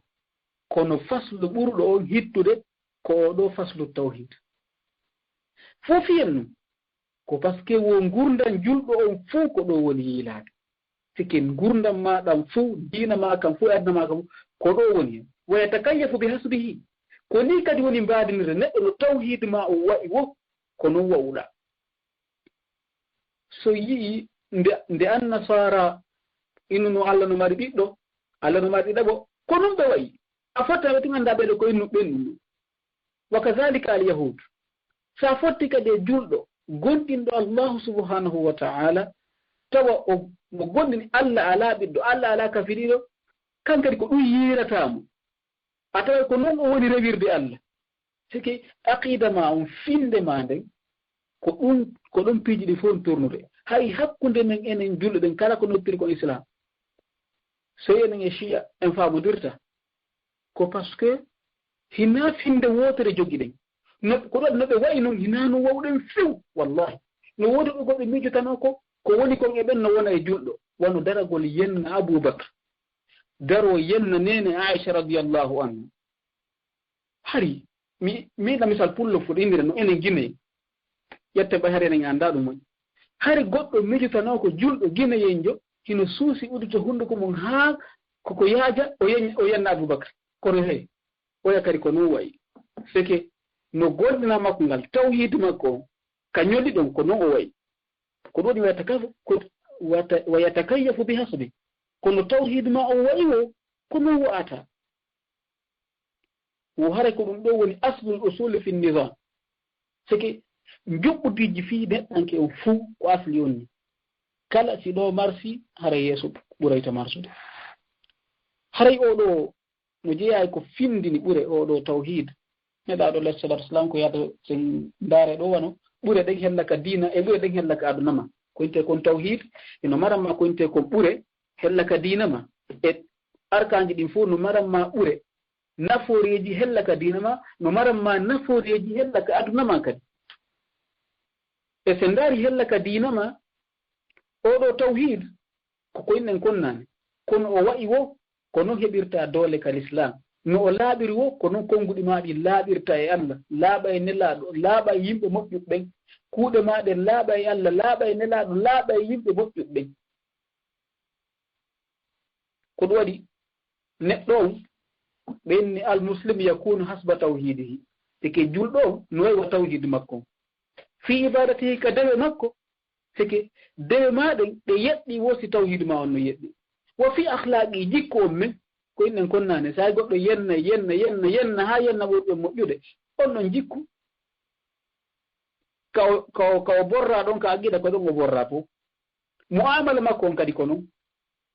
Kono faslu ɓurɗo on hittude ko oo ɗoo faslu tawhid. Fof fiyen ɗum ko parce que wo ngurndan julɗo on fof ko ɗoo woni yiilaade. Sike ngurndan maa ɗan fof, diina maa kan fof, e aduna maa kan fof, ko ɗoo woni hen. Wa yatakayyafu bi hasbihi. Ko nii kadi woni mbaadinirde neɗɗo no tawhid maa o wa'i wo, ko non wa'uɗaa. So yi'i nde, nde annasaara inu no Alla no mari ɓiɗɗo, Alla no mari ɗiɗaɓo, ko non ɓe wa'i. A foti a tun annda ɓeɗo ko innu ɓen ɗum. Wa kadhalika al yahud. Sa fotti kadi e julɗo, gonɗinɗo Allahu subhanahu wa ta'ala, tawa o, mo gonɗini Alla alaa ɓiɗɗo, Alla alaa kafiriɗo, kan kadi ko ɗum yiirata mo. A taway ko non o woni rewirde Alla. Sike aqida ma on, finde ma nden, ko ɗum, ko ɗum piiji ɗi fof tournude. Hay hakkunde men enen julɓe ɓen, kala ko noddiri kon Islam, so enen e Shia en faamondirta, ko parce que hina finde wootere jogiɗen. No, ko ɗon no ɓe wayi non, hina no wawɗen few, wallahi. No woodi ko goɗɗo miijotano ko, ko woni kon e ɓen no wona e julɗo, wano daragol yenna Abubakar, daroo yenna neene Aisha radiyallahu anha. Hari, mi, mi yiɗa misal pullo fuɗindire no enen Gine. Ƴetten ɓay hari enen annda ɗum moƴƴi. Hari goɗɗo miijotano ko julɗo Gineyenjo, hino suusi udduto hunduko mum haa koko yaaja, o yen-, o yenna Abubakar. Kono hey, oya kadi ko non wayi. Seke no goonɗina makko ngal, tawhiid makko on, ka ñoli ɗon, ko non o wayi. Ko ɗum waɗi wa yataka-, ko wata-, wa yatakayyafu bi hasbi. Kono tawhiid ma o wayi o, ko non wa'ata. Wo haray ko ɗum ɗo woni aslul usuli fi nizam. Seke njuɓɓudiiji fii neɗɗanke on fuu ko asli on ni. Kala si ɗo marsi, haray yeeso ɓurayta marsude. Haray oo ɗo no jeyaa e ko findini ɓure oo ɗo tawhiid. Nelaaɗo alayhi salaatu wa salaam ko yaada sen ndaare ɗo wano ɓure ɗen hella ka diina e ɓure ɗen hella ka aduna ma. Ko inte kon tawhiid, ino maran ma ko inte kon ɓure hella ka diina ma. E arkaanji ɗin fof no maran ma ɓure nafooreeji hella ka diina ma, no maran ma nafooreeji hella ka aduna ma kadi. E sen ndaari hella ka diina ma, oo ɗo tawhiid, ko ko inɗen kon naane. Kono o wa'i wo, ko non heɓirta doole ka Lislaam. No o laaɓiri wo, ko non konnguɗi maa ɗin laaɓirta e Alla, laaɓa e Nelaaɗo, laaɓa e yimɓe moƴƴuɓe ɓen. Kuuɗe maa ɗen laaɓa e Alla, laaɓa e Nelaaɗo, laaɓa e yimɓe moƴƴuɓe ɓen. Ko ɗum waɗi neɗɗo on, ɓe inni al muslim yakunu hasba tawhidihi. Seke julɗo on, no wayi wa tawhid makko on. Fi ibadatihi, ka dewe makko, Eke, dewe maa ɗen, ɗe yeɗɗi wo si tawhiidu maa on no yeɗɗi. Wa fi akhlaaqi, jikku on men, ko innen konnaane, so hay goɗɗo yenna, yenna, yenna, yenna, haa yenna ɓuri ɓe moƴƴude, on ɗon jikku, ka o, ka o, ka o borraa ɗon, ka aqida ko ɗon o borraa fof. Mu'amala makko on kadi ko non.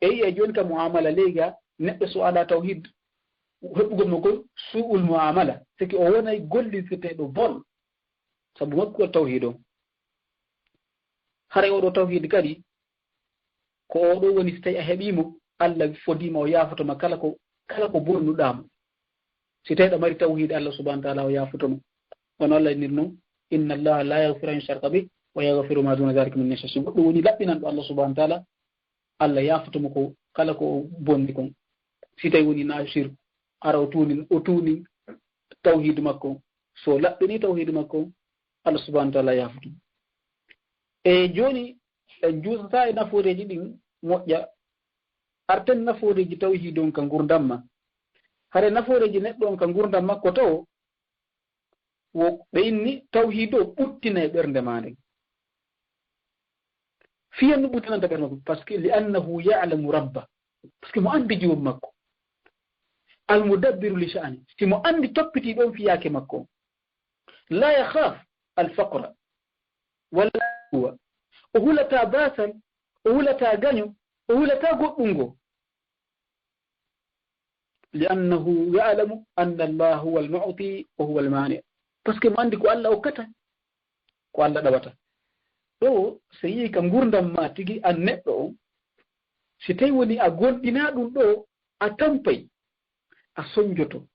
E yi'e jooni ka mu'amala ley ga, neɗɗo so alaa tawhid, heɓugol mo kon su'ul mu'amala, seke o wonay gollirteteeɗo bon, sabu maggugol tawhid on. Haray oo ɗoo tawhid kadi, ko oo ɗoo woni, si tawi a heɓii mo, Allah fodii ma, o yaafoto ma kala ko, kala ko bonnuɗaa mo. Si tawi aɗa mari tawhid, Allah subhanahu wa ta'ala o yaafoto mo. Wano Allah innir non, "Inna Allaha la yaghfiru an yushraka bih wa yaghfiru ma duna dhalika liman yasha." Si goɗɗo woni laɓɓinanɗo Allah subhanahu wa ta'ala, Allah yaafoto mo ko kala ko bonni kon. Si tawi woni na shirk, hara o tuuni, o tuuni tawhid makko. So laɓɓini tawhid makko, Allah subhanahu wa ta'ala yaafoto mo. E jooni, en juusata e nafooreeji ɗin moƴƴa. Arten nafooreeji tawhiid on ka ngurdam ma. Hare nafooreeji neɗɗo on ka ngurdam makko tawo, wo ɓe inni tawhiid o ɓuttina e ɓernde maa nden. Fiyan no ɓuttinanta ɓernde makko, parce que li annahu ya'lamu rabba. Parce que mo anndi joom makko. Al mudabbiru li sha'ani. Si mo anndi toppitiiɗo on fiyaake makko. La yakhaf al faqra. Wala huwa. O hulataa baasal, o hulataa gaño, o hulataa goɗɗungo. Li annahu ya'lamu anna Allah huwa al mu'ti wa huwa al mani. Parce que mo anndi ko Allah okkata, ko Allah ɗawata. Ɗo, so yii ka ngurdam ma tigi an neɗɗo on, si tawi woni a gomɗinaa ɗum ɗo, a tampay, a sonjoto,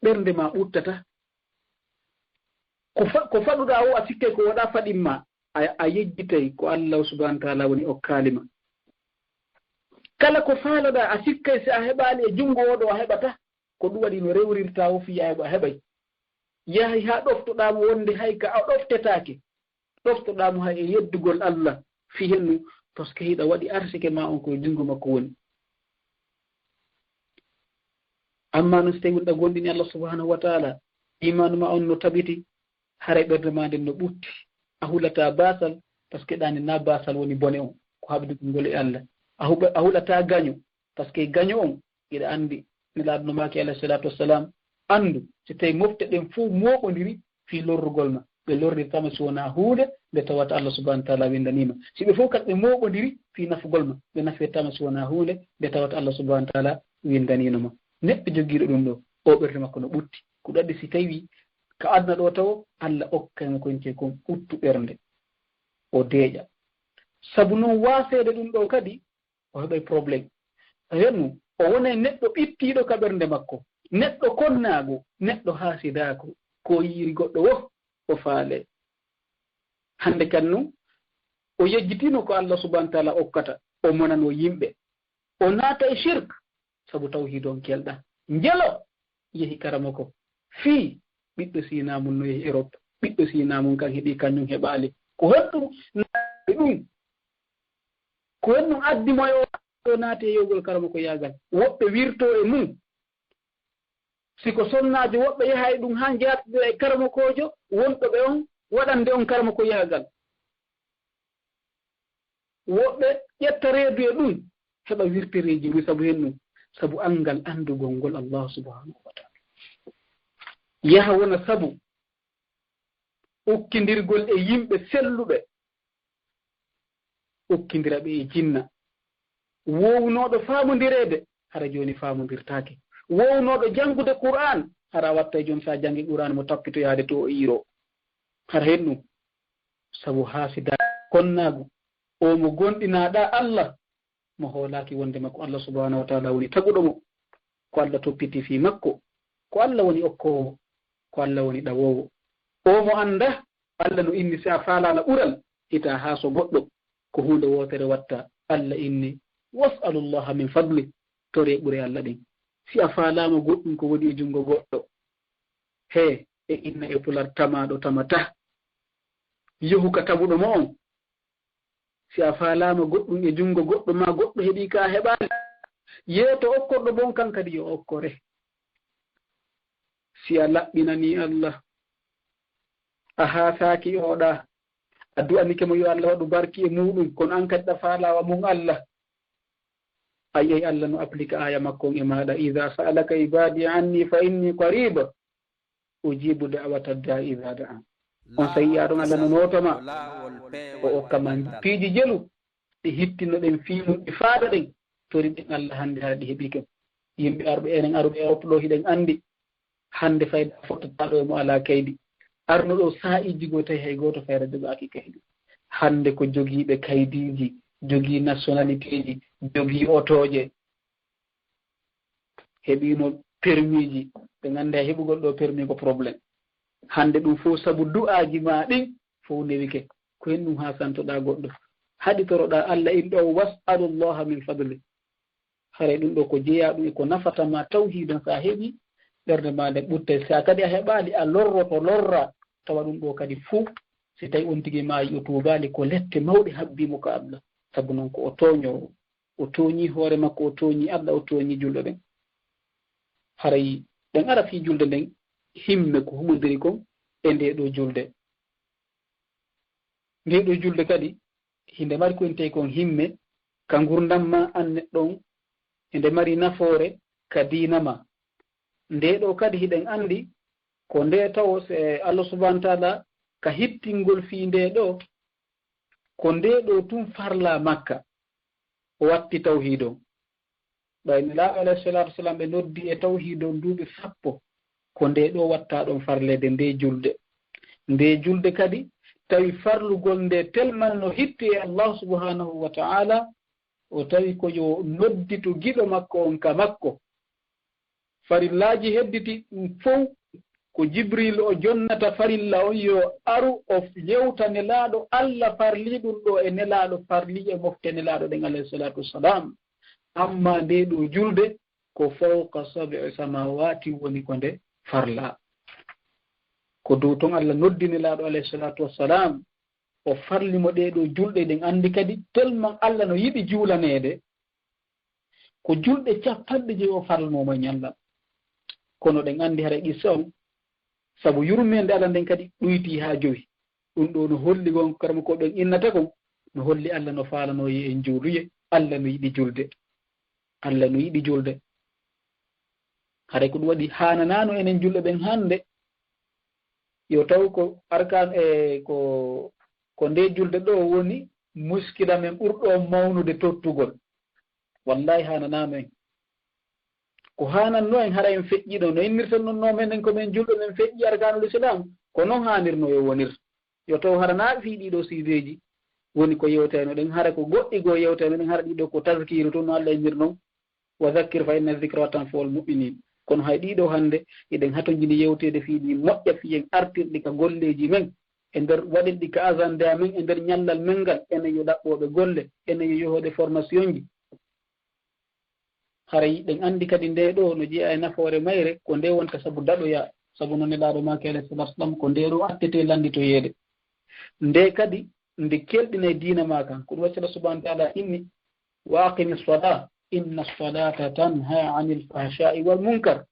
ɓernde ma ɓuttata. Ko fa-, ko faɗuɗaa o, a sikkay ko waɗaa faɗin ma, a, a yejjitay ko Allah subhanahu wa ta'ala woni okkaali ma. Kala ko faaloɗaa, a sikkay si a heɓaali e junngo oo ɗo a heɓata, ko ɗum waɗi no rewrirtaa o fiyaa ko a heɓay. Yahay haa ɗoftoɗaa mo wonde hay ka a ɗoftetaake. Ɗoftoɗaa mo hay e yeddugol Allah fii hennu, parce que hiɗa waɗi arsike ma on ko e junngo makko woni. Amma non si tawi wonɗa gomɗini Allah subhanahu wa ta'ala, imaanu ma on no tabiti, haray ɓernde ma nden no ɓutti. A hulataa baasal, parce que ɗaani na baasal woni bone on, ko haɓdugol ngol e Allah. A huɓa-, a hulataa gaño, parce que gaño on, hiɗa anndi, Nelaaɗo no maaki alayhi salatu wassalam, anndu, si tawi mofte ɗen fof mooɓondiri fii lorrugol ma, ɓe lorrirtaa ma si wonaa huunde nde tawata Allah subhanahu wa ta'ala winndanii ma. Si ɓe fof kadi ɓe mooɓondiri fii nafugol ma, ɓe nafirtaa ma si wonaa huunde nde tawata Allah subhanahu wa ta'ala winndaniino ma. Neɗɗo jogiiɗo ɗum ɗo, o ɓernde makko no ɓutti. Ko ɗum addi si tawi ka aduna ɗo tawo, Allah okkay mo ko wi'etee kon ɓuttu ɓernde. O deeƴa. Sabu non waaseede ɗum ɗo kadi, o heɓay problème. Tawi ɗum, o wonay neɗɗo ɓittiiɗo ka ɓernde makko, neɗɗo konnaago, neɗɗo haasidaago, ko yi'iri goɗɗo wo, o faale. Hannde kan nun, o yejjitino ko Allah subhanahu wa ta'ala okkata, o monano yimɓe. O naata e shirk, sabu tawhiid on kelɗa. Njelo yehi karamoko. Fii ɓiɗɗo Siina mun no yehi Europe. Ɓiɗɗo Siina mun kan heɓi, kañum heɓaali. Ko honɗum naati ɗum? Ko honɗum addi mo yo o naati e yewgol karamoko yaagal? Woɓɓe wirto e mum. Si ko sonnaajo, woɓɓe yaha e ɗum haa njaatodira e karamokoojo wonɗo ɓe on, waɗande on karamoko yaagal. Woɓɓe ƴetta reedu e ɗum, heɓa wirtereeji mum sabu hen ɗum, sabu anngal anndugol ngol Allah subhanahu wa ta'ala. Yaha wona sabu ukkindirgol e yimɓe selluɓe, ukkindira ɓe e jinna. Woowunooɗo faamondireede, hara jooni faamondirtaake. Woowunooɗo janngude Qur'aan, hara a wattay jooni so a janngi Qur'aan mo tappito yaade to o iiroo. Hara hen ɗum, sabu haasida konnaagu, o mo gomɗinaaɗaa Allah, mo hoolaaki wonde makko Allah subhanahu wa ta'ala woni taguɗo mo, ko Allah toppiti fii makko, ko Allah woni okkoowo, ko Allah woni ɗawoowo. O mo annda, Allah no inni si a faalaano ɓural, hita haa so goɗɗo, ko huunde wootere watta. Allah inni, "Was'alullaha min fadli", toree ɓure Allah ɗin. Si a faalaama goɗɗum ko woni e junngo goɗɗo, he, e inna e pular tamaaɗo tamata. Yohu ka taguɗo mo on. Si a faalaama goɗɗum e junngo goɗɗo, maa goɗɗo heɓii ka a heɓaali, yeeto okkorɗo bon, kan kadi yo okkore. Si a laɓɓinanii Allah, a haasaaki ooɗa, A du'anike mo yo Allah waɗu barki e muuɗum, kono an kadi ɗa faalaa wa mun Allah. A yi'ay Allah no applika aaya makko on e maaɗa, "Iza sa'alaka ibadi anni fa inni qarib, ujibu da'wata da'i iza da'an." On saa'i yi'aa ɗon Allah no nootama, o okka ma piiji jelu, ɗi hittinnoɗen fii mun, ɗi faadoɗen, toriɗen Allah hannde hara ɗi heɓike. Yimɓe arɓe enen aruɓe Europe ɗo hiɗen anndi, hannde fayda fottotaaɗo e mo alaa kaydi. Arno ɗo saa'iiji goo tawi hay gooto fayda jogaaki kaydi. Hannde ko jogiiɓe kaydiiji, jogii nationaliteeji, jogii otooje, heɓiino permiiji, ɓe nganndaa heɓugol ɗo permi ko problème. Hannde ɗum fof sabu du'aaji maa ɗin fof newike. Ko heen ɗum haasantoɗaa goɗɗo. Haɗitoroɗaa Allah in ɗo, "Was'alullaha min fadli." Haray ɗum ɗo ko jeyaa ɗum e ko nafata ma tawhiidan, so a heɓii, ɓernde maa nden ɓuttay. Si a kadi a heɓaali, a lorroto lorra, tawa ɗum ɗo kadi fof, si tawi on tigi maayi o tuubaali, ko lette mawɗe habbii mo ka Allah. Sabu non ko o tooñoowo. O tooñii hoore makko, o tooñii Allah, o tooñii julɓe ɓen. Haray ɗen ara fii julde nden, himme ko humondiri kon e ndee ɗoo julde. Ndee ɗoo julde kadi, hinde mari ko intee kon himme ka ngurndan maa an neɗɗo on, hinde mari nafoore ka diina maa. Ndee ɗoo kadi hiɗen anndi ko ndee tawo se Allah subhanahu wa ta'ala ka hittingol fii ndee ɗoo, ko ndee ɗoo tun farlaa Makka, o watti tawhiid on. Ɓay Nelaaɗo alayhi salaatu wa salaam ɓe noddi e tawhiid on duuɓi sappo, ko ndee ɗoo wattaa ɗon farleede ndee julde. Ndee julde kadi tawi farlugol nde tellement no hitti e Allah subhanahu wa ta'ala, o tawi ko yo nodditu giɗo makko on ka makko. Farillaaji hedditi ɗum fow ko Jibril o jonnata farilla on yo aru o yewta Nelaaɗo Allah farlii ɗum ɗo e Nelaaɗo farlii e mofte Nelaaɗo ɗen alayhi salaatu wassalam. Amma nde ɗo julde ko fawqa sab'i samawati woni ko nde farla. Ko dow ton Allah noddi Nelaaɗo alayhi salaatu wassalam, o farli mo ɗee ɗo julɗe. Ɗen anndi kadi tellement Allah no yiɗi juulaneede, ko julɗe capanɗe jowi o farlanoo mo e ñallal. Kono ɗen anndi haray qissa on, sabu yurmeende Allah nden kadi ɗuytii haa jowi. Ɗum ɗo no holli gon karamokooɓe ɓen innata kon, no holli Allah no faalanoo yo en juuluye, Allah no yiɗi julde. Allah no yiɗi julde. Haray ko ɗum waɗi haananaano enen julɓe ɓen hannde, yo taw ko arkaan e ko, ko nde julde ɗo woni muskila men ɓurɗo mawnude tottugol. Wallahi haananaano en. Ko haanannoo en hara en feƴƴiino, no innirten non no menen ko men julɓe men feƴƴi arkaanul Islam, ko non haanirnoo yo wonir. Yo taw hara naa fii ɗii ɗoo siideeji woni ko yewtayno ɗen, hara ko goɗɗi goo yewtayno ɗen, hara ɗii ɗoo ko tazkiiru tun no Allah innir non, "Wa zakkir fa inna zikra tanfa'ul mu'minin." Kono hay ɗii ɗoo hannde eɗen hatonjini yewteede fii ɗii moƴƴa fii en artirɗi ka golleeji men, e nder waɗen ɗi ka agenda men, e nder ñallal men ngal, enen yo ɗaɓɓooɓe golle, enen yo yohooɓe formationji. Haray ɗen anndi kadi nde ɗo no jeyaa e nafoore mayre, ko nde wonta sabu daɗoya, sabu no Nelaaɗo maaki alayhi salaatu wassalam, ko nde ɗo attete lannditoyeede. Nde kadi nde kelɗinay diina maa kan, ko ɗum waɗi Allah subhanahu wa ta'ala inni, "Wa aqimi salata, inna salata tanha anil fahsha'i wal munkar."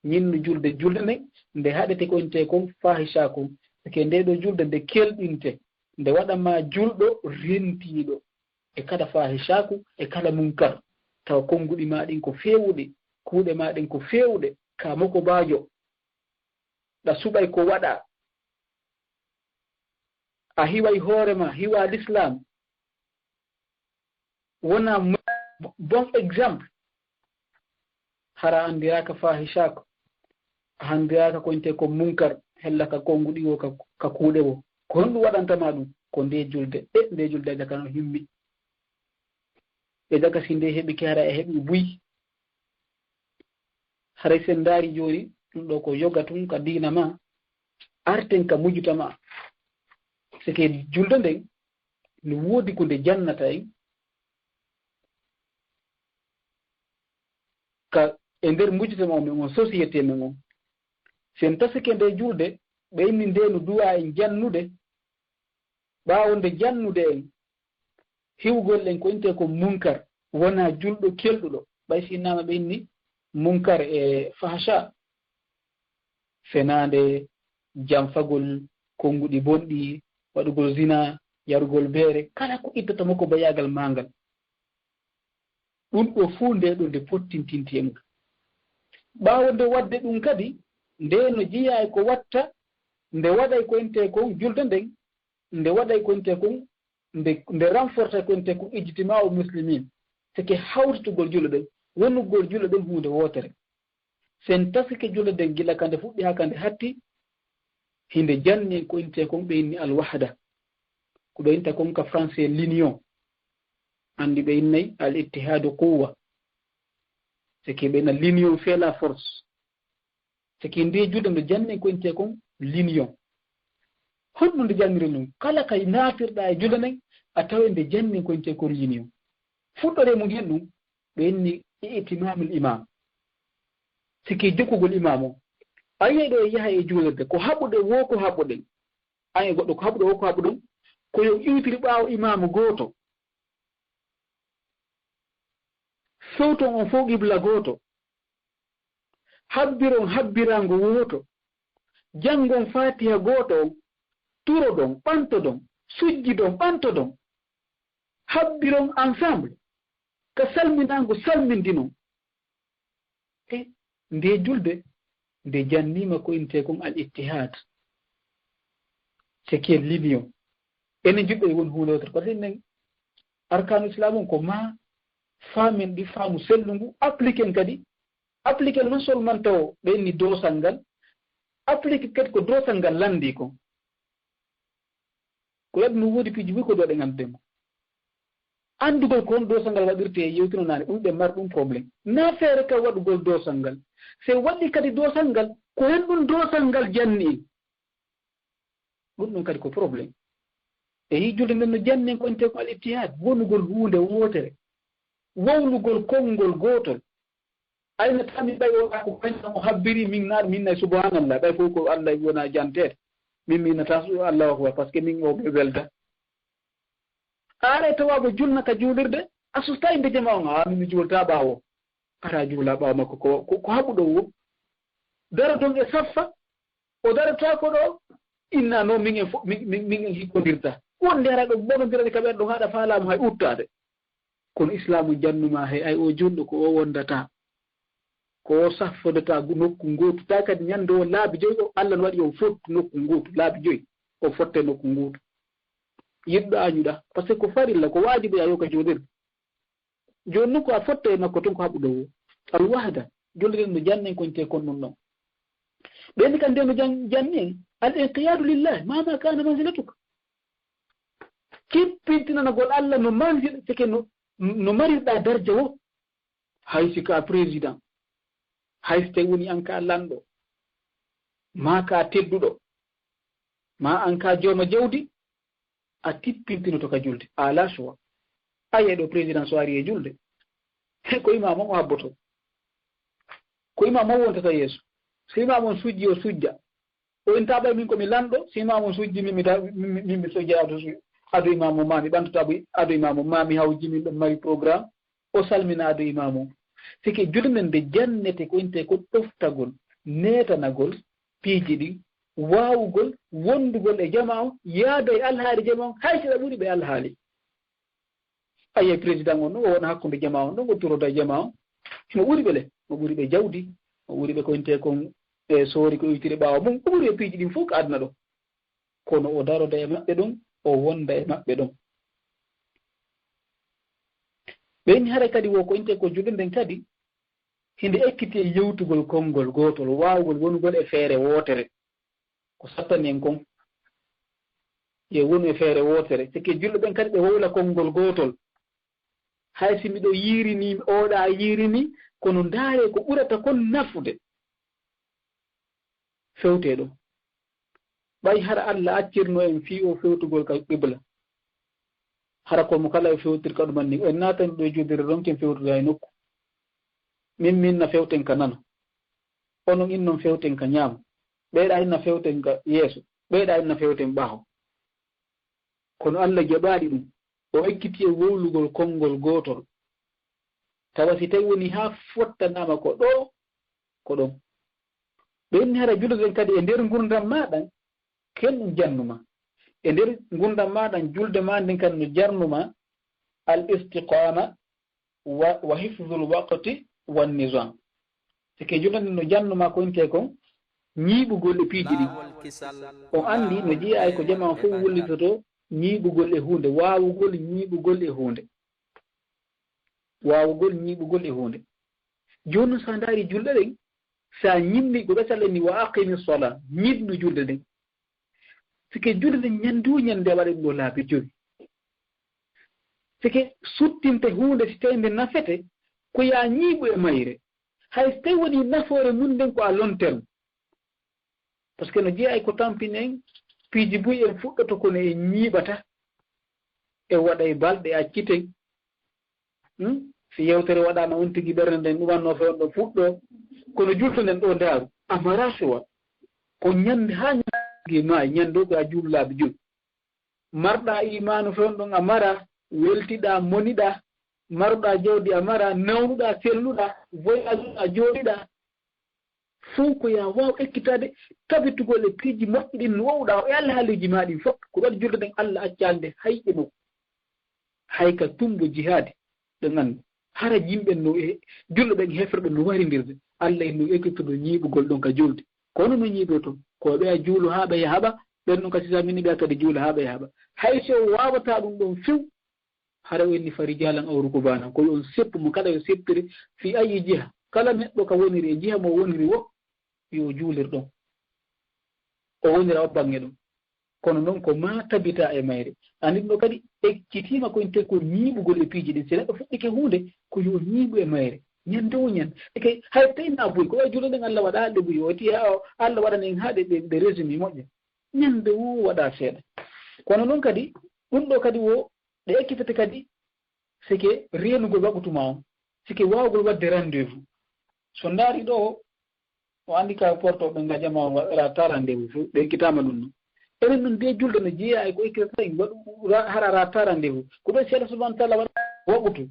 Ñinnu julde, julde nden, nde haɗete ko intee kon fahisha kon. Sake nde ɗo julde nde kelɗinte, nde waɗa ma julɗo rentiiɗo e kala fahishaku, e kala munkar. Tawa konnguɗi ma ɗin ko feewuɗi, kuuɗe ma ɗen ko feewuɗe, ka moko baajo, ɗa suɓay ko waɗa. A hiway hoore ma, hiwa l'islam. Wona mo-, bon exemple. Hara anndiraaka fahishaku, anndiraaka ko intee ko munkar, hella ka konnguɗi wo, ka, ka kuuɗe wo. Ko honɗum waɗanta ma ɗum? Ko nde julde. E nde julde jaka no himmi. E jaka si nde heɓi ke hara e heɓi buy. Haray sen ndaari jooni, ɗum ɗo ko yoga tun ka diina ma, arten ka mujjuta ma. Sike julde nden, no woodi ko nde jannata en, ka e nder mujjuta ma on, men on société men on. Sen tasike nde julde, ɓe inni nde no duwa en jannude, ɓaawo nde jannude en, hiwgol en ko intee ko munkar, wona julɗo kelɗuɗo. Ɓay si innama ɓe inni munkar e fahsha, fenaande, janfagol konnguɗi bonɗi, waɗugol zina, yarugol beere, kala ko ittata mo ko bayaagal maa ngal. Ɗum ɗo fuu nde ɗo nde pottintinti e mum. Ɓaawo nde waɗde ɗum kadi, nde no jeyaa e ko watta, nde waɗay ko ente kon julde nden, nde waɗay ko ente kon, nde, nde renforcer ko ente kon ijtima'u muslimin. Seke hawtitugol julɓe ɓen, wonugol julɓe ɓen huunde wootere. Sen tasike julde nden gila ka nde fuɗɗi haa ka nde hatti, hinde janni en ko ente kon ɓe inni al-wahda. Ko ɓe innta kon ka français l'union. Anndi ɓe innay al-ittihadu quwwa. Seke ɓe inna l'union fait la force. Seke nde julde nde janni en ko ente kon l'union. Honno nde janniri ɗum? Kala ka naatirɗaa e julde nden, a taway nde janni en ko ente kon l'union. Fuɗɗoree mum hen ɗum, ɓe inni i'timamul imam. Seke jokkugol imam o. A yi'ay ɗo e yaha e juulirde, ko haɓuɗe woo ko haɓuɗen. An e goɗɗo ko haɓuɗo woo ko haɓuɗon, ko yo iwtiri ɓaawo imaamu gooto. Fewton on fow qibla gooto. Habbiron habbiraango wooto. Janngon Faatiha gooto on. Turoɗon, ɓantodon, sujjidon, ɓantodon. Habbiron ensemble. Ka salminaango salmindinon. E nde julde, nde janniima ko intee kon al ittihad. C'est que l'union. Enen julɓe e woni huunde wootere. Parce que enen arkaanu Islam on ko ma faamen ɗi faamu sellungu, appliquer en kadi. Appliquer non seulement taw ɓe inni doosal ngal, appliquer kadi ko doosal ngal lanndii kon. Ko waɗi no woodi piiji buy ko ɗo ɗen anndude mo. Anndugol ko honno doosal ngal waɗirtee e yewtino naane, ɗum ɓe mari ɗum problème. Na feere ka waɗugol doosal ngal. Se waɗi kadi doosal ngal, ko hen ɗum doosal ngal janni en. Ɗum ɗum kadi ko problème. E yii julde nden no janni en ko intee ko al ittihad, wonugol huunde wootere. Wowlugol konngol gootol. Ayna tami ɓay o ko kañum o habbiri min na, min nay subhanallah, ɓay fof ko Allah wona janteede. Min mi innata su-, Allahu akbar, parce que min o ɓe welda. A aray tawa ɓe julna ka juulirde, a susta inde jama on, a min mi juulta ɓaawo. Ara juula ɓaawo makko ko, ko, ko haɓuɗo wo. Daro ɗon e saffa, o darata ko ɗo, inna no min en fo-, min, min, min en hikkondirta. Wonde ara ɗo bonondirani ka ɓen ɗon haɗa faalaamu hay uttaade. Kono Islaamu jannuma hay ay o julɗo ko o wondata. Ko o saffodata gu-, nokku ngootu. Ta kadi ñande o laabi joyi o, Allah no waɗi o fottu nokku ngootu, laabi joyi. O fotte nokku ngootu. Yiɗɗo añuɗa. Parce que ko farilla, ko waajibi a yoga jooɗirde. Jooni noon ko a fotte e makko toon ko haɓuɗo o. Al wahda, julde nden no jannen ko intee kon ɗum ɗon. Ɓen kam nden no jan-, janni en. Al inqiyadu lillahi, ma ma kana manzilatuka. Kippintinanagol Allah no manzil, seke no, no marirɗa darja wo. Hay si ka président, hay si tawi woni an ka lanɗo, ma ka tedduɗo, ma an ka jooma jawdi, a tippintinoto ka julde, a la choix. A yiyay ɗo président so ari e julde, ko imam on o habboto. Ko imam on wontata yeeso. So imam on sujji, o sujja. O inta ɓay min ko mi lanɗo, si imam on sujji, min mi ta-, min, min, min mi sujja ado su-, ado imam on, ma mi ɓantoto abo-, ado imam on, ma mi hawji min ɗon mari programme, o salmina ado imam on. Sike julde nden nde jannete ko intee ko ɗoftagol, neetanagol, piiji ɗin, waawugol, wondugol e jama on, yaada e alhaali jama on, hay si ɗa ɓuri ɓe alhaali. A yiyay président on ɗon, o wona hakkunde jama on ɗon, o turoda e jama on. Himo ɓuri ɓe le, o ɓuri ɓe jawdi, o ɓuri ɓe ko intee kon e soori ko iwtiri ɓaawo mum, o ɓuri ɓe piiji ɗin fof ko aduna ɗo. Kono o daroda e maɓɓe ɗon, o wonda e maɓɓe ɗon. Ɓe inni haray kadi wo ko intee ko julde nden kadi, hinde ekkiti e yewtugol konngol gootol, waawugol wonugol e feere wootere. Ko sattani en kon, yo wonu e feere wootere. Seke julɓe ɓen kadi ɓe wowla konngol gootol. Hay si miɗo yiirini, oɗa yiirini, kono ndaare ko ɓurata kon nafude. Fewte ɗo. Ɓay hara Allah accirno en fii o fewtugol ka qibla. Hara ko mo kala e fewtir ka ɗum anni. En naatani ɗo e juulirde ɗon ken fewtude hay nokku. Min, min na fewten ka nano. Onon innon fewten ka ñaamo. Ɓeyɗa inna fewten ka yeeso. Ɓeyɗa inna fewten ɓaawo. Kono Allah jaɓaali ɗum. O ekkiti e wowlugol konngol gootol. Tawa si tawi woni haa fottanaama ko ɗo, ko ɗon. Ɓe inni hara julde nden kadi e nder ngurndan maaɗa, ken ɗum jannuma. E nder ngurndan maaɗa, julde maa nden kan no jarnuma al istiqama wa, wa hifdhul waqti wan nizam. Sike julde nden no jarnuma ko inte kon ñiiɓugol e piiji ɗin. On anndi no jeyaa e ko jamaa fof wullitoto, ñiiɓugol e huunde, waawugol ñiiɓugol e huunde. Waawugol ñiiɓugol e huunde. Jooni non, so a ndaari julɗe ɗen, so a ñimmi ko ɓe salen ni, wa aqimi sola, ñiiɓnu julde ɗen. Sike julde ɗen ñannde wo ñannde a waɗa ɗum ɗo laabi jowi. Sike suttinte huunde, si tawii nde nafete, ko yo a ñiiɓu e mayre. Hay so tawii wonii nafoore mum nden ko à long terme. Par ce que no jeyaa e ko tampini en, piiji buy en fuɗɗoto kono en ñiiɓata. En waɗay balɗe acciten. Hmm? Si yewtere waɗaama on tigi ɓernde nden ɗumanno fewndo fuɗɗo. Kono julde nden ɗo ndaaru. A mara suwa. Ko ñannde haa ñannde maayi, ñannde o ko a juulu laabi jowi. Marɗa imaanu fewndo a mara, weltiɗa, moniɗa, maruɗa jawdi a mara, nawnuɗa, selluɗa, voyage a jooɗiɗa. Fow ko yo a waaw ekkitaade, tabitugol e piiji moƴƴi ɗin no wowɗa o e alhaaliiji maa ɗin fof. Ko waɗi julde nden Allah accaali nde hay e makko. Hay ka tumbo jihaadi ɗo nganndu. Hara yimɓe no e julɓe ɓen hefre ɗum no warindirde. Allah en no ekkitude ñiiɓugol ɗon ka julde. Kono no ñiiɓoton, ko ɓe a juulu haa ɓe yahaɓa, ɓen ɗon ka sisa mini ɓe a kadi juula haa ɓe yahaɓa. Hay si o waawata ɗum ɗon few, hara o inni fa rijalan aw rukubanan, ko yo on seppu mo kala yo seppire fi ayi jiha, kala neɗɗo ka woniri e jiha mo woniri wo, yo o juulir ɗon. O wonira o baŋŋe ɗon. Kono noon ko maa tabita e mayre. Anndi ɗum ɗo kadi ekkitiima ko inte ko ñiiɓugol e piiji ɗin. Si neɗɗo fuɗɗike huunde, ko yo ñiiɓu e mayre. Ñande wo ñande. Eke hay tawi na buy, ko yo juulo ɗen Allah waɗa ɗe buy. O ti, a, Allah waɗana en haa ɗe, ɗe, ɗe résumé moƴƴa. Ñande wo waɗa seeɗa. Kono noon kadi, ɗum ɗo kadi wo, ɗe ekkitete kadi, sike reenugol waɓutu ma on. Sike waawugol waɗde rendez-vous. So ndaari ɗo, o anndi ka porto ɓe nga jama on waɗa rendez-vous fof, ɓe ekkitaama ɗum no. Enen ɗum de julde no jeeya e ko ekkitata en waɗu ra-, hara ra rendez-vous. Ko ɓe seeɗa subhanahu wa taala waɗa waɓutu.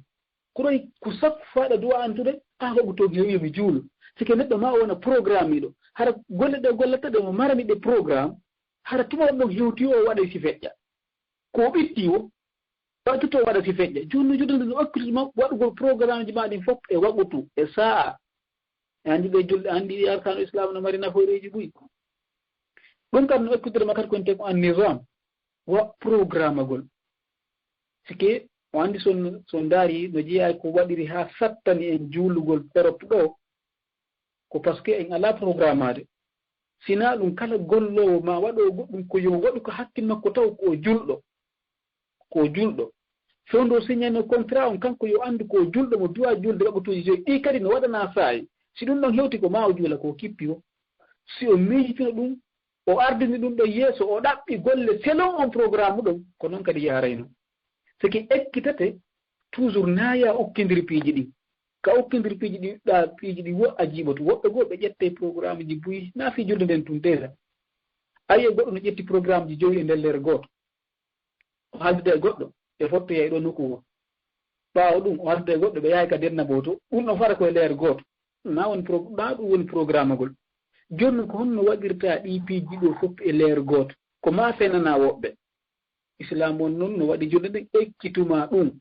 Ko ɗoy ko sakku faaɗa duwa antude, a waɓuto mi heewi mi juulo. Sike neɗɗo ma o wona programme iɗo. Hara golle ɗe gollata ɗe mo marani ɗe programme, hara tuma ɗon hewti o waɗa si feƴƴa. Ko o ɓitti o, waɗtuto waɗa si feƴƴa. Jooni no julde no okkituma waɗugol programmeji ma ɗin fof e waɓutu, e sa'a. E anndi ɓe julde, anndi ɗi arkanu Islam no mari nafooreeji buy. Ɗum kam no ekkitde ma kadi ko wonte ko an nizam, wa programmagol. Sike o anndi son, so ndaari no jeyaa ko waɗiri haa sattani en juulugol Europe ɗo, ko parce que en alaa programmaade. Sinaa ɗum kala golloowo ma waɗo goɗɗum ko yo waɗu ko hakkil makko taw ko o julɗo. Ko o julɗo. Fewndo signano contrat on kanko yo anndu ko o julɗo mo duwa julde waɓatuuji joyi. Ɗi kadi no waɗana saayi. Si ɗum ɗon hewti ko ma o juula ko kippi o. Si o miijitino ɗum, o ardini ɗum ɗo yeeso, o ɗaɓɓi golle selon on programme ɗon, ko noon kadi yaharayno. Seke ekkitate, toujours naaya ukkindir piiji ɗin. Ka ukkindir piiji ɗin, ɗa piiji ɗin wo a jiiɓoto. Woɓɓe goo ɓe ƴettay programme ji buy, na fii julde nden tun déjà. Ayi e goɗɗo no ƴetti programme ji joyi e nder leer gooto. O haaldude e goɗɗo, ɓe fottoyay ɗo nokku goo. Ɓaawo ɗum, o haaldude e goɗɗo, ɓe yahay ka denna boo to. Ɗum ɗon fara ko e leer gooto. Na woni pro-, na ɗum woni programmagol. Jooni non ko honno waɗirta ɗii piiji ɗo fof e leer gooto? Ko ma fenana woɓɓe. Islam on non no waɗi julde ɗen ekkituma ɗum.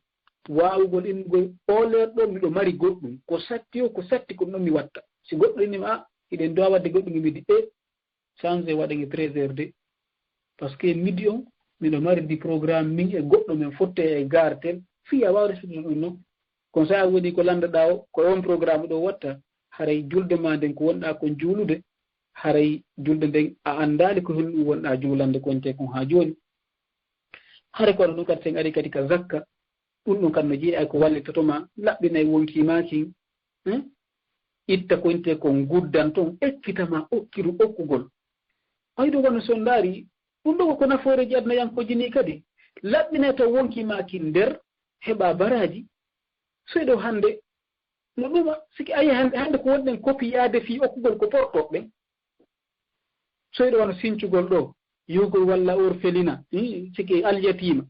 Waawugol innugol o leer ɗo miɗo mari goɗɗum. Ko satti o, ko satti ko ɗum ɗon mi watta. Si goɗɗo inni ma, a, hiɗen duwa waɗde goɗɗum, mi midi, e, changé waɗa nge treize heures de. Parce que midi on, miɗo mari di programme min e goɗɗo men fotte e gartel, fii a waawa respectude ɗum non. Kon sa a woni ko lanndaɗaa o, ko e on programme ɗo watta, haray julde ma nden ko wonɗaa kon juulude, haray julde nden a anndaali ko honɗum wonɗaa juulande konte kon haa jooni. Haray ko waɗa ɗum kadi sen ari kadi ka zakka, ɗum ɗon kadi no jeeya e ko wallitoto ma, laɓɓinay wonkii maa kin, hmm? Itta ko inte ko nguddan ton, ekkita ma okkiru okkugol. Ɓay ɗo wano so ndaari, ɗum ɗo ko nafooreeji aduna yankooji ni kadi. Laɓɓinay taw wonkii maa kin nder, heɓa baraaji. So ɗo hannde, no ɗuma, siki ayi hannde, hannde ko wonɗen kopiyaade fii okkugol ko porto ɓen. So ɗo wano sincugol ɗo, yahugol walla orfelina, hmm, siki alyatiima.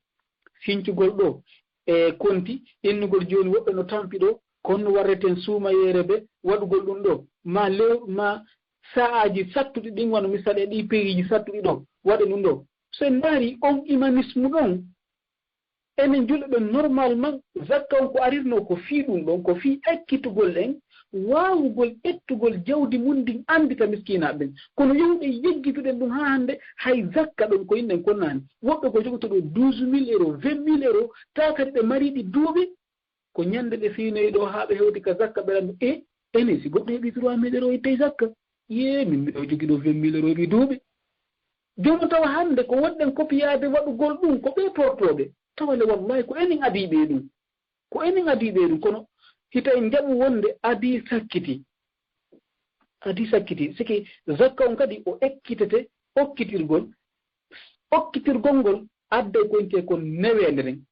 Sincugol ɗo, e konti, innugol jooni woɓɓe no tampi ɗo, ko honno warreten suumayeere be, waɗugol ɗum ɗo, ma lew-, ma sa'aaji sattuɗi ɗin, wano misal e ɗi peyiiji sattuɗi ɗo, waɗe ɗum ɗo. So en ndaari on humanisme ɗon, enen julɓe ɓen, normalement, zakka on ko arirnoo ko fii ɗum ɗon, ko fii ekkitugol en, waawugol ƴettugol jawdi mum ndin anndita miskiinaaɓe ɓen. Kono yahuɗen yeggituɗen ɗum haa hannde, hay zakka ɗon ko inɗen konnaani. Woɓɓe ko jogoto ɗo douze mille euros, vingt mille euros, taa kadi ɓe marii ɗi duuɓi, ko ñannde ɓe fiinoyi ɗo haa ɓe hewti ka zakka, ɓe lanndo, e, enen si goɗɗo heɓi trois mille euros ittay zakka. Yee, min miɗo jogii ɗo vingt mille euros heɓi duuɓi. Jooni tawa hannde ko wonɗen kopiyaade waɗugol ɗum, ko ɓee portooɓe. Tawa le, wallahi, ko enen adii ɓe ɗum. Ko enen adii ɓe ɗum, kono hita en jaɓu wonde adii sakkiti. Adii sakkiti. Siki zakka on kadi o ekkitete, okkitirgol, okkitirgol ngol adday ko wiyetee kon neweende nden.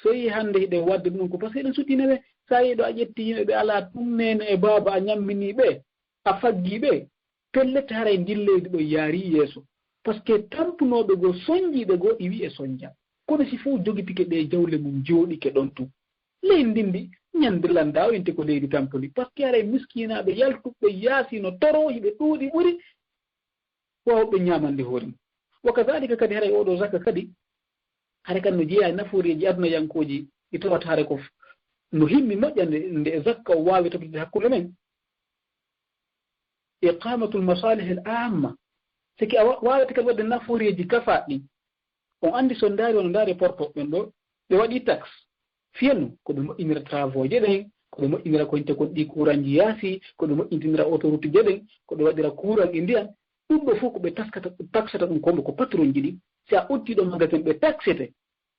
So yi hannde hiɗen waɗde ɗum ko parce que eɗen sutti newe. So a yi ɗo a ƴetti yimɓe ɓe alaa tun neene e baaba, a ñamminii ɓe, a faggii ɓe, pellet haray ndin leydi ɗo yaarii yeeso. Parce que tampunooɓe goo, sonjiiɓe goo, iwi e sonja. Kono si fof jogitike ɗe jawle mum, jooɗike ɗon tun. Leydi ndin ndi ñande lannda o inte ko leydi tampuni. Parce que haray miskiinaaɓe yaltuɓe yaasi no toroo, hiɓe ɗuuɗi ɓuri waawɓe ñaamande hoore mum. Wa kadhalika kadi haray oo ɗoo zakka kadi, haray kadi no jeyaa e nafooreeji adunayankooji ɗi tawata haray ko f-, no himmi moƴƴa nde, nde zakka o waawi tottude hakkunde men. Iqamatul masalihil amma. Siki a wa-, waawata kadi waɗde nafooreeji kafaaɗi ɗin. On anndi so ndaari, wano ndaari porto ɓen ɗo, ɓe waɗi taxe. Fiyanu, ko ɓe moƴƴinira travaux je ɗen, ko ɓe moƴƴinira ko inte kon ɗi kuranji yaasi, ko ɓe moƴƴintinira autoroute je ɗen, ko ɓe waɗira kuran e ndiyan. Ɗum ɗo fof ko ɓe taskata, taksata ɗum, ko ko patron ji ɗi. Si a uddii ɗo magasin, ɓe taksete.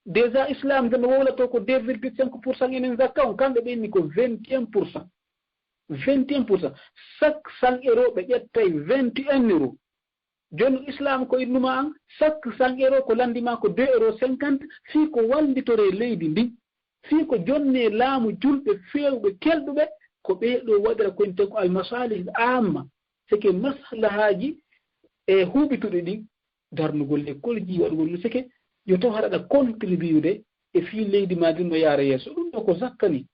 Déjà, Islam, nde no wowlatoo ko deux virgule cinq pour cent enen zakka on, kamɓe ɓe inni ko vingt et un pour cent. Vingt et un pour cent. Chaque cent euros, ɓe ƴettay vingt et un euros. Jooni Islam ko innuma an, chaque cent euros ko lanndi ma ko deux euros cinquante, fii ko wallitoree leydi ndin. Fii ko jonnee laamu julɓe feewɓe kelɗuɓe, ko ɓee ɗoo waɗira ko inte ko almasalih amma. Seke maslahaaji e huuɓituɗi ɗin, darnugol lekkolji, waɗugol ɗum, seke yo taw haɗa contribude e fii leydi maa ndin no yaara yeeso. Ɗum ɗoo ko zakka ni.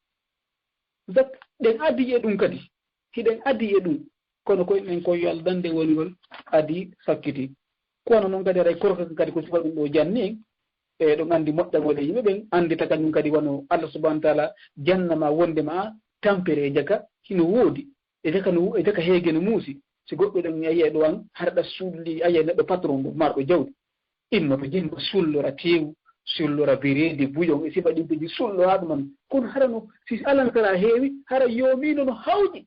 Zak-, ɗen adii e ɗum kadi. Hiɗen adii e ɗum. Kono koye men ko yo Allah dande wonigol adii sakkiti. Kono noon kadi haray korka kadi ko sifa ɗum ɗo janni en. E ɗum anndi moƴƴagol e yimɓe ɓen, anndita kañum kadi wano Allah subhanahu wa taala janna ma wonde ma a tampere e jaka hino woodi. E jaka no, e jaka heege no muusi. Si goɗɗo ɗon a yi'ay ɗo an, hara ɗa sulli, a yi'ay neɗɗo patron ɗo, marɗo jawdi. Immoto jemma sullora teewu, sullora bireedi, buyon, e sifa ɗin piiji, sullo haa ɗum an. Kono hara no, si alankaraa heewi, hara yoomiino no hawƴi.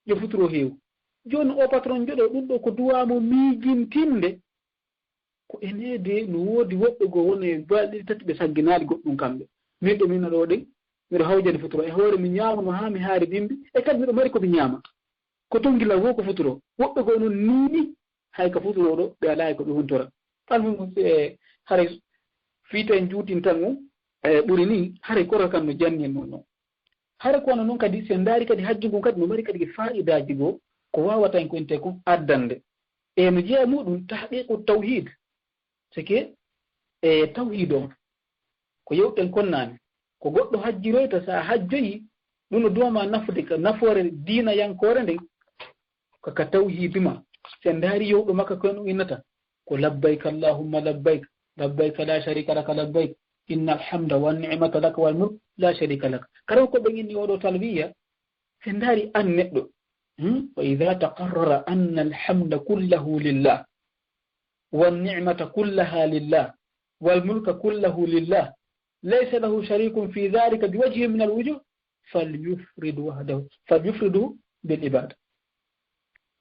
Yo futuro heewu. Jooni o patron joɗo ɗum ɗo ko duwaa mo miijintinde. Ko ene de no woodi woɓɓe goo woni e balɗe tati ɓe sagginaali goɗɗum kamɓe. Min ɗo min ɗo ɗen, miɗo hawjani futuro. E hoore mi ñaamano haa mi haari bimbi. E kadi miɗo mari ko mi ñaama. Ko ton gila woo ko futuro. Woɓɓe goo noon niini, hay ka futuro ɗo, ɓe alaa hay ko ɓe huntora. Almuhim, e, haray fiita en juutintan ɗum, e, ɓuri ni, haray korka kan no janni en noon noon. Hara ko wano noon kadi, si en ndaari kadi hajju ngun kadi no mari kadi faa'idaaji goo, ko waawata en ko inte kon addande. E no jeyaa muɗum tahqiqu tawhid. Seke, e, tawhid on, ko yewten kon naane. Ko goɗɗo hajjiroyta, so a hajjoyi, ɗum no duwama nafude ka nafoore diina yankoore nden, ka, ka tawhid ma. Si en ndaari yewɗo Makka ko no innata, ko labbayka Allahumma labbayk, labbayka la sharika laka labbayk, innal hamda wan ni'mata laka wal mulk la sharika lak. Karan ko ɓe inni oɗo talbiya, si en ndaari an neɗɗo, hmm? Wa idha taqarrara anna al hamda kullahu lillah, wan ni'mata kullaha lillah, wal mulka kullahu lillah, laysa lahu sharikun fi dhalika bi wajhin min al wujuh, falyufrid wahdahu, falyufridu bil ibada.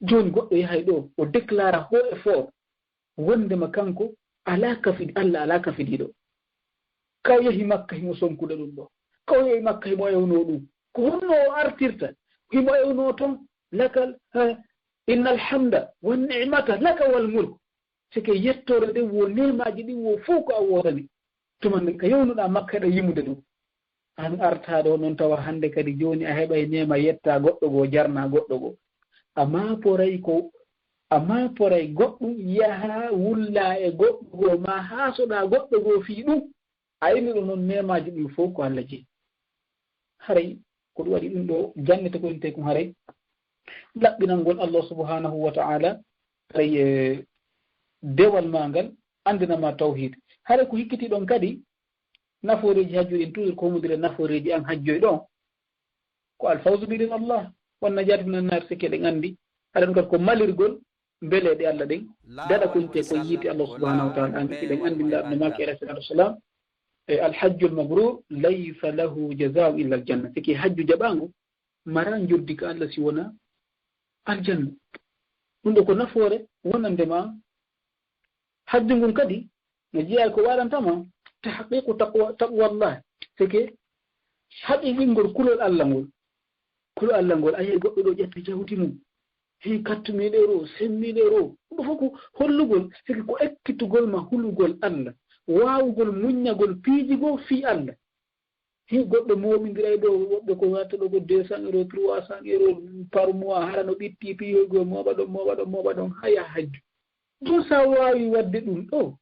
Jooni goɗɗo yahay ɗo, o déclara haut et fort, wondema kanko alaa kafidi-, Allah alaa kafidiiɗo. Ka o yehi Makka, himo sonkude ɗum ɗo. Ka o yehi Makka, himo ewnoo ɗum. Ko honno o artirta? Himo ewnoo ton, lakal, ha, innal hamda, wan ni'mata, laka wal mulk. Sike yettoore nden wo neemaaji ɗin wo fow ko a woodani. Tuma nden ka yewnuɗaa Makka, eɗa yimude ɗum. An artaa ɗo noon tawa hannde kadi jooni a heɓay neema yettaa goɗɗo goo, jarnaa goɗɗo goo. A maaporay ko, a maaporay goɗɗum, yahaa wullaa e goɗɗo goo, maa haasoɗaa goɗɗo goo fii ɗum. A inni ɗum noon neemaaji ɗin fow ko Allah jeyi. Haray ko ɗum waɗi ɗum ɗo jannete ko inte kon haray laɓɓinangol Allah subhanahu wa ta'ala, haray, eh, dewal maa ngal, anndina ma tawhid. Hara ko hikkiti ɗon kadi, nafooreeji hajju ɗin, toujours ko humondire nafooreeji an hajjoy ɗon. Ko alfawzu bi ridallah, wan najaatu min annar, sikke ɗen anndi. Hara ɗum kadi ko malirgol mbeleeɗe Allah ɗen, daɗa ko wiyetee ko yiite Allah subhanahu wa ta'ala, an sikke ɗen anndi, ndaa ɗum maaki alayhi salatu wassalam, e alhajjul mabrur laysa lahu jazaa'un illa aljanna. Sikke hajju jaɓaango mara njoddi ka Allah si wona aljanna. Ɗum ɗo ko nafoore wonande ma hajju ngun kadi no jeyaa ko waɗanta ma tahqiqu taqwa, taqwallah. Seke haqiqingol kulol Allah ngol. Kulol Allah ngol, a yi'ay goɗɗo ɗo ƴetta jawdi mum. Hee, kattumiiɗo e ro, semmiiɗo e ro. Ɗum ɗo fof ko hollugol, seke ko ekkitugol ma hulugol Allah. Waawugol muññagol piiji goo fii Allah. Hii goɗɗo mooɓindiray ɗo, woɓɓe ko watta ɗo ko deux cents euros, trois cents euros par mois, hara no ɓitti piyoygol, mooɓa ɗon, mooɓa ɗon, mooɓa ɗon, haya hajju. Ɗum sa waawi waɗde ɗum ɗo,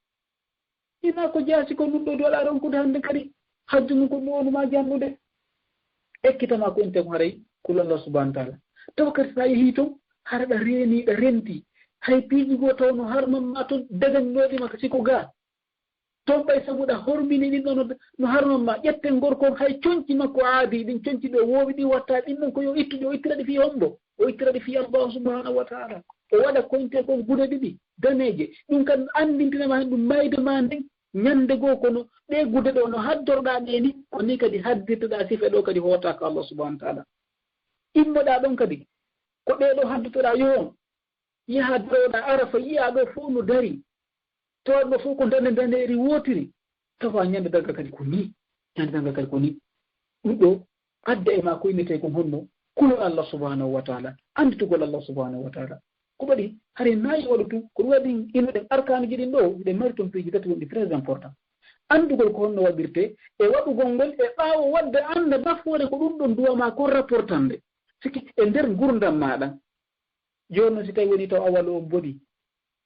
ina ko jaasi ko ɗum ɗo dola ronkude hannde kadi, hajju mum ko ɗum wonuma jannude. Ekkitama ko inten haray, kul Allah subhanahu wa ta'ala. Tawa kadi sa yehii ton, hara ɗa reeni, ɗa renti. Hay piiji goo taw no harman ma ton, dagannoɗi ma ka siko ga. Ton ɓay sabu ɗa hormini ɗin ɗon no, no harman ma, ƴetten gorko on, hay conci makko aadi ɗin, conci ɗo woowi ɗi watta ɗin ɗon, ko yo ittu ɗi, o ittira ɗi fii hombo? O ittira ɗi fii Allahu subhanahu wa ta'ala. O waɗa koynte kon gude ɗiɗi, daneeje. Ɗum kan anndintina ma hen ɗum mayde ma nden, ñande goo kono ɗe gude ɗo no haddorɗa ɗe ni, ko ni kadi haddirtoɗa sifa ɗo kadi hoota ka Allah subhanahu wa ta'ala. Immoɗa ɗon kadi, ko ɗe ɗo haddotoɗa yo on, yaha daroɗa Arafa, yi'a ɗo fof no dari. Tawa ɗo fof ko ndane ndaneeri wootiri. Tawa ñande darga kadi ko ni. Ñande darga kadi ko ni. Ɗum ɗo adda e ma ko innetee kon honno? Kulol Allah subhanahu wa ta'ala. Annditugol Allah subhanahu wa ta'ala. Ko waɗi, hari nayi waɗu tun, ko ɗum waɗi ino ɗen arkaanuji ɗin ɗo, hiɗen mari ton piiji tati wonɗi très important. Anndugol ko honno waɗirtee, e waɗugol ngol, e ɓaawo waɗde annda nafoore ko ɗum ɗon duwa ma kon rapportande. Siki e nder ngurdam maaɗa, jooni noon, si tawi woni taw awalu on boni,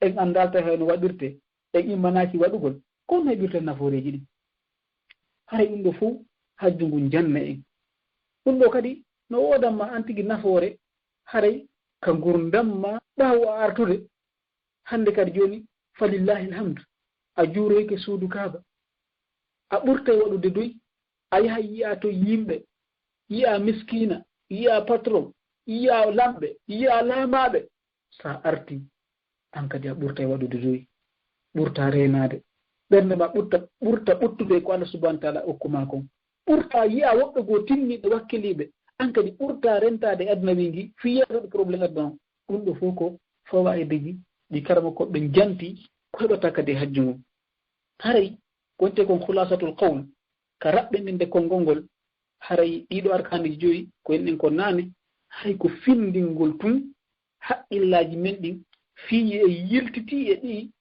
en anndaali tawi hay no waɗirtee, en immanaaki waɗugol, ko honno heɓirten nafooreeji ɗin? Haray ɗum ɗo fof hajju ngun janna en. Ɗum ɗo kadi no woodan ma an tigi nafoore, haray ka ngurdam ma ɓaawo a artude. Hannde kadi jooni, falillahi alhamdu, a juuroyke suudu Kaaba, a ɓurtay waɗude doy, a yahay yi'a to yimɓe, yi'a miskiina, yi'a patron, yi'a lamɓe, yi'a laamaaɓe. Sa arti, an kadi a ɓurtay waɗude doy, ɓurta reenaade. Ɓernde ma ɓurta, ɓurta ɓuttude ko Allah subhanahu wa ta'ala okku ma kon. Ɓurta yi'a woɓɓe goo timmiiɓe wakkiliiɓe, an kadi ɓurta rentaade aduna wi ngi, fii yeeso ɗo problème aduna on. Ɗum ɗo fof ko fawaayideeji ɗi karamokooɓe ɓen janti, ko heɓata kadi e hajju ngun. Haray, ko wonte kon khulasatul qawl, ka raɓɓinɗinde konngol ngol, haray ɗiɗo arkaanuji joyi, ko en ɗen ko naane, haray ko findingol tun haqqillaaji men ɗin, fii en yiltitii e ɗi,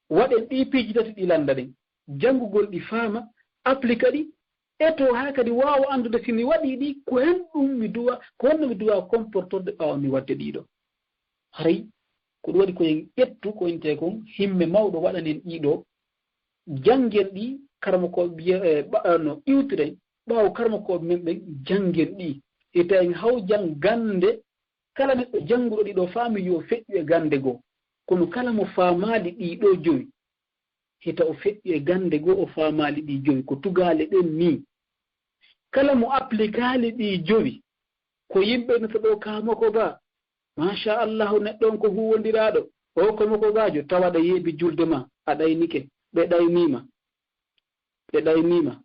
waɗen ɗi piiji tati ɗi lannda ɗen, janngugol ɗi faama, applika ɗi, e to haa kadi waawa anndude si mi waɗii ɗi, ko hen ɗum mi duwa, ko honno mi duwa comportorde ɓaawo mi waɗde ɗiɗo. Haray, ko ɗum waɗi ko en ƴettu ko intee kon, himme mawɗo waɗanen ɗiɗo, janngen ɗi, karamokooɓe biye, e, ɓa-, no iwtiren, ɓaawo karamokooɓe men ɓen, janngen ɗi. E tawi en hawjan gannde, kala neɗɗo jannguɗo ɗiɗo faami yo feƴƴu e gannde goo. Kono kala mo faamaali ɗiɗo jowi, hita o feƴƴu e gannde goo, o faamaali ɗi jowi, ko tugaale ɗen nii. Kala mo applikaali ɗi jowi, ko yimɓe no to ɗo ka moko ga, machallahu, neɗɗo on ko huwondiraaɗo, o ko moko gaajo, tawa ɗa yeebi julde ma, a ɗaynike, ɓe ɗayniima, ɓe ɗayniima.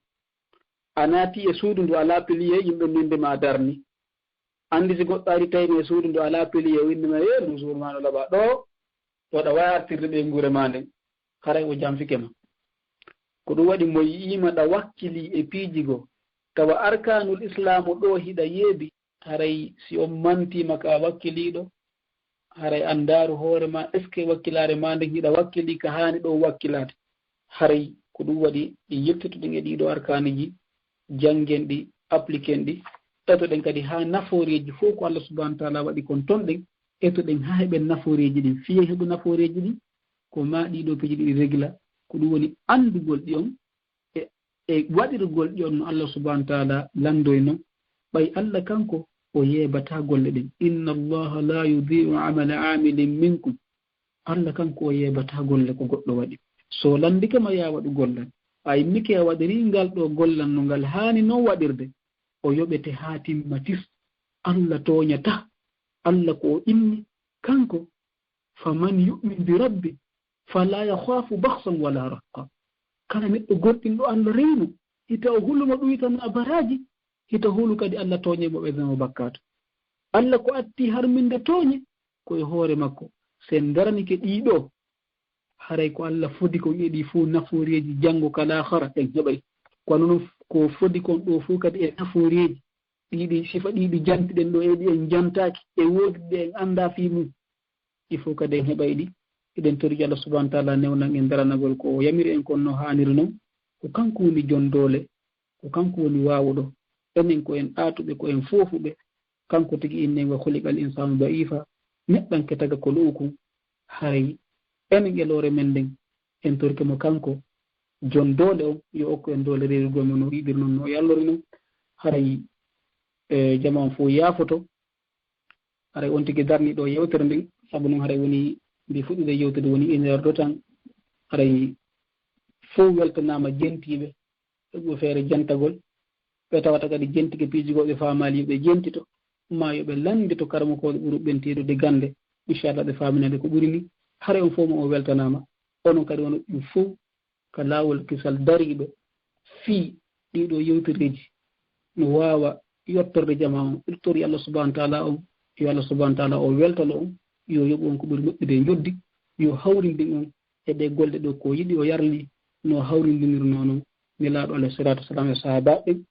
A naati e suudu ndu alaa piliye, yimɓe nande ma a darni. Anndi si goɗɗo ari tawi e suudu ndu alaa piliye, o inni ma, "Ee, ndu suudu ma no laɓa ɗo, ɗo ɗa waawi artirde ɓeynguure ma nden." Haray o janfike ma. Ko ɗum waɗi mo yi'ii ma ɗa wakkilii e piiji goo, tawa arkaanul islaamu ɗo hiɗa yeebi, haray si on mantiima ka wakkiliiɗo, haray an ndaaru hoore ma, est-ce que wakkilaare ma nden hiɗa wakkilii ka haani ɗo wakkilaade? Haray ko ɗum waɗi yiltitoɗen e ɗiɗo arkaanuji, janngen ɗi, appliken ɗi, etoɗen kadi haa nafooreeji fof ko Allah subhanahu wa ta'ala waɗi kon ton ɗen, etoɗen haa heɓen nafooreeji ɗin. Fii en heɓu nafooreeji ɗin, ko maa ɗiɗo piiji ɗiɗi regla, ko ɗum woni anndugol ɗi on, e, e waɗirgol ɗi on no Allah subhanahu wa ta'ala lanndoyno, ɓay Allah kanko o yeebataa golle ɗen. "Inna Allaha la yudi'u amala amilin minkum." Allah kanko o yeebataa golle ko goɗɗo waɗi. So o lanndike ma yaa waɗu gollal, a immike a waɗirii ngal ɗoo gollal no ngal haani noon waɗirde, o yoɓete haa timma tis. Allah tooñataa. Allah ko o inni kanko, "Faman yu'min bi rabbi fala yakhaafu bakhsan wala rahqa." Kala neɗɗo gomɗinɗo Allah reyno, hita o hulu mo ɗuytana baraaji, hita hulu kadi Allah tooñe mo ɓesdana mo bakkaatu. Allah ko atti harminde tooñe ko e hoore makko. Si en ndaranike ɗii ɗoo, haray ko Allah fodi kon e ɗii fof nafooreeji janngo ka laakhara en heɓay. Kono noon ko fodi kon ɗoo fof kadi e nafooreeji, ɗii ɗi sifa ɗii ɗi jantiɗen ɗoo e ɗi en jantaaki, e woodi ɗi en anndaa fii mum. Il faut kadi en heɓay ɗi. Eɗen toriji Allah subhanahu wa taala newnan en daranagol ko o yamiri en kon no haaniri noon. Ko kanko woni jon doole, ko kanko woni waawuɗo. Enen ko en aatuɓe, ko en foofuɓe. Kanko tigi inni en, "Wa khuliqal insanu da'ifa." Neɗɗanke taga ko lo'ukun. Haray enen e loore men nden, en torike mo kanko, jon doole on, yo okku en doole reerugol mo no o yiɗiri non, no o yallori non. Haray, e, jama on fof yaafoto. Haray on tigi darni ɗo yewtere nden, sabu non haray woni mbi fuɗɗude yewtude woni une heure de temps. Haray fof weltanaama jentiiɓe, heɓuɓe feere jentagol, ɓe tawata kadi jentike piiji goo ɓe faamaali, yo ɓe jentito, maa yo ɓe lanndito karamokooɓe ɓuruɓe ɓen teeɗude gannde, inchallah ɓe faaminande ko ɓuri ni. Haray on fof mo on weltanaama, onon kadi onon ɓen fof ka laawol kisal dariiɗo fii ɗii ɗoo yewtereeji no waawa yottorde jamaa on. Ɗum tori Allah subhanahu wa taala on, yo Allah subhanahu wa taala o weltano on, yo yoɓu on ko ɓuri moƴƴude e njoddi, yo hawrindin on e ɗee golle ɗoo ko yiɗi o yarli no hawrindinirnoo non Nelaaɗo alayhi salatu wassalam e sahaabaaɓe ɓen,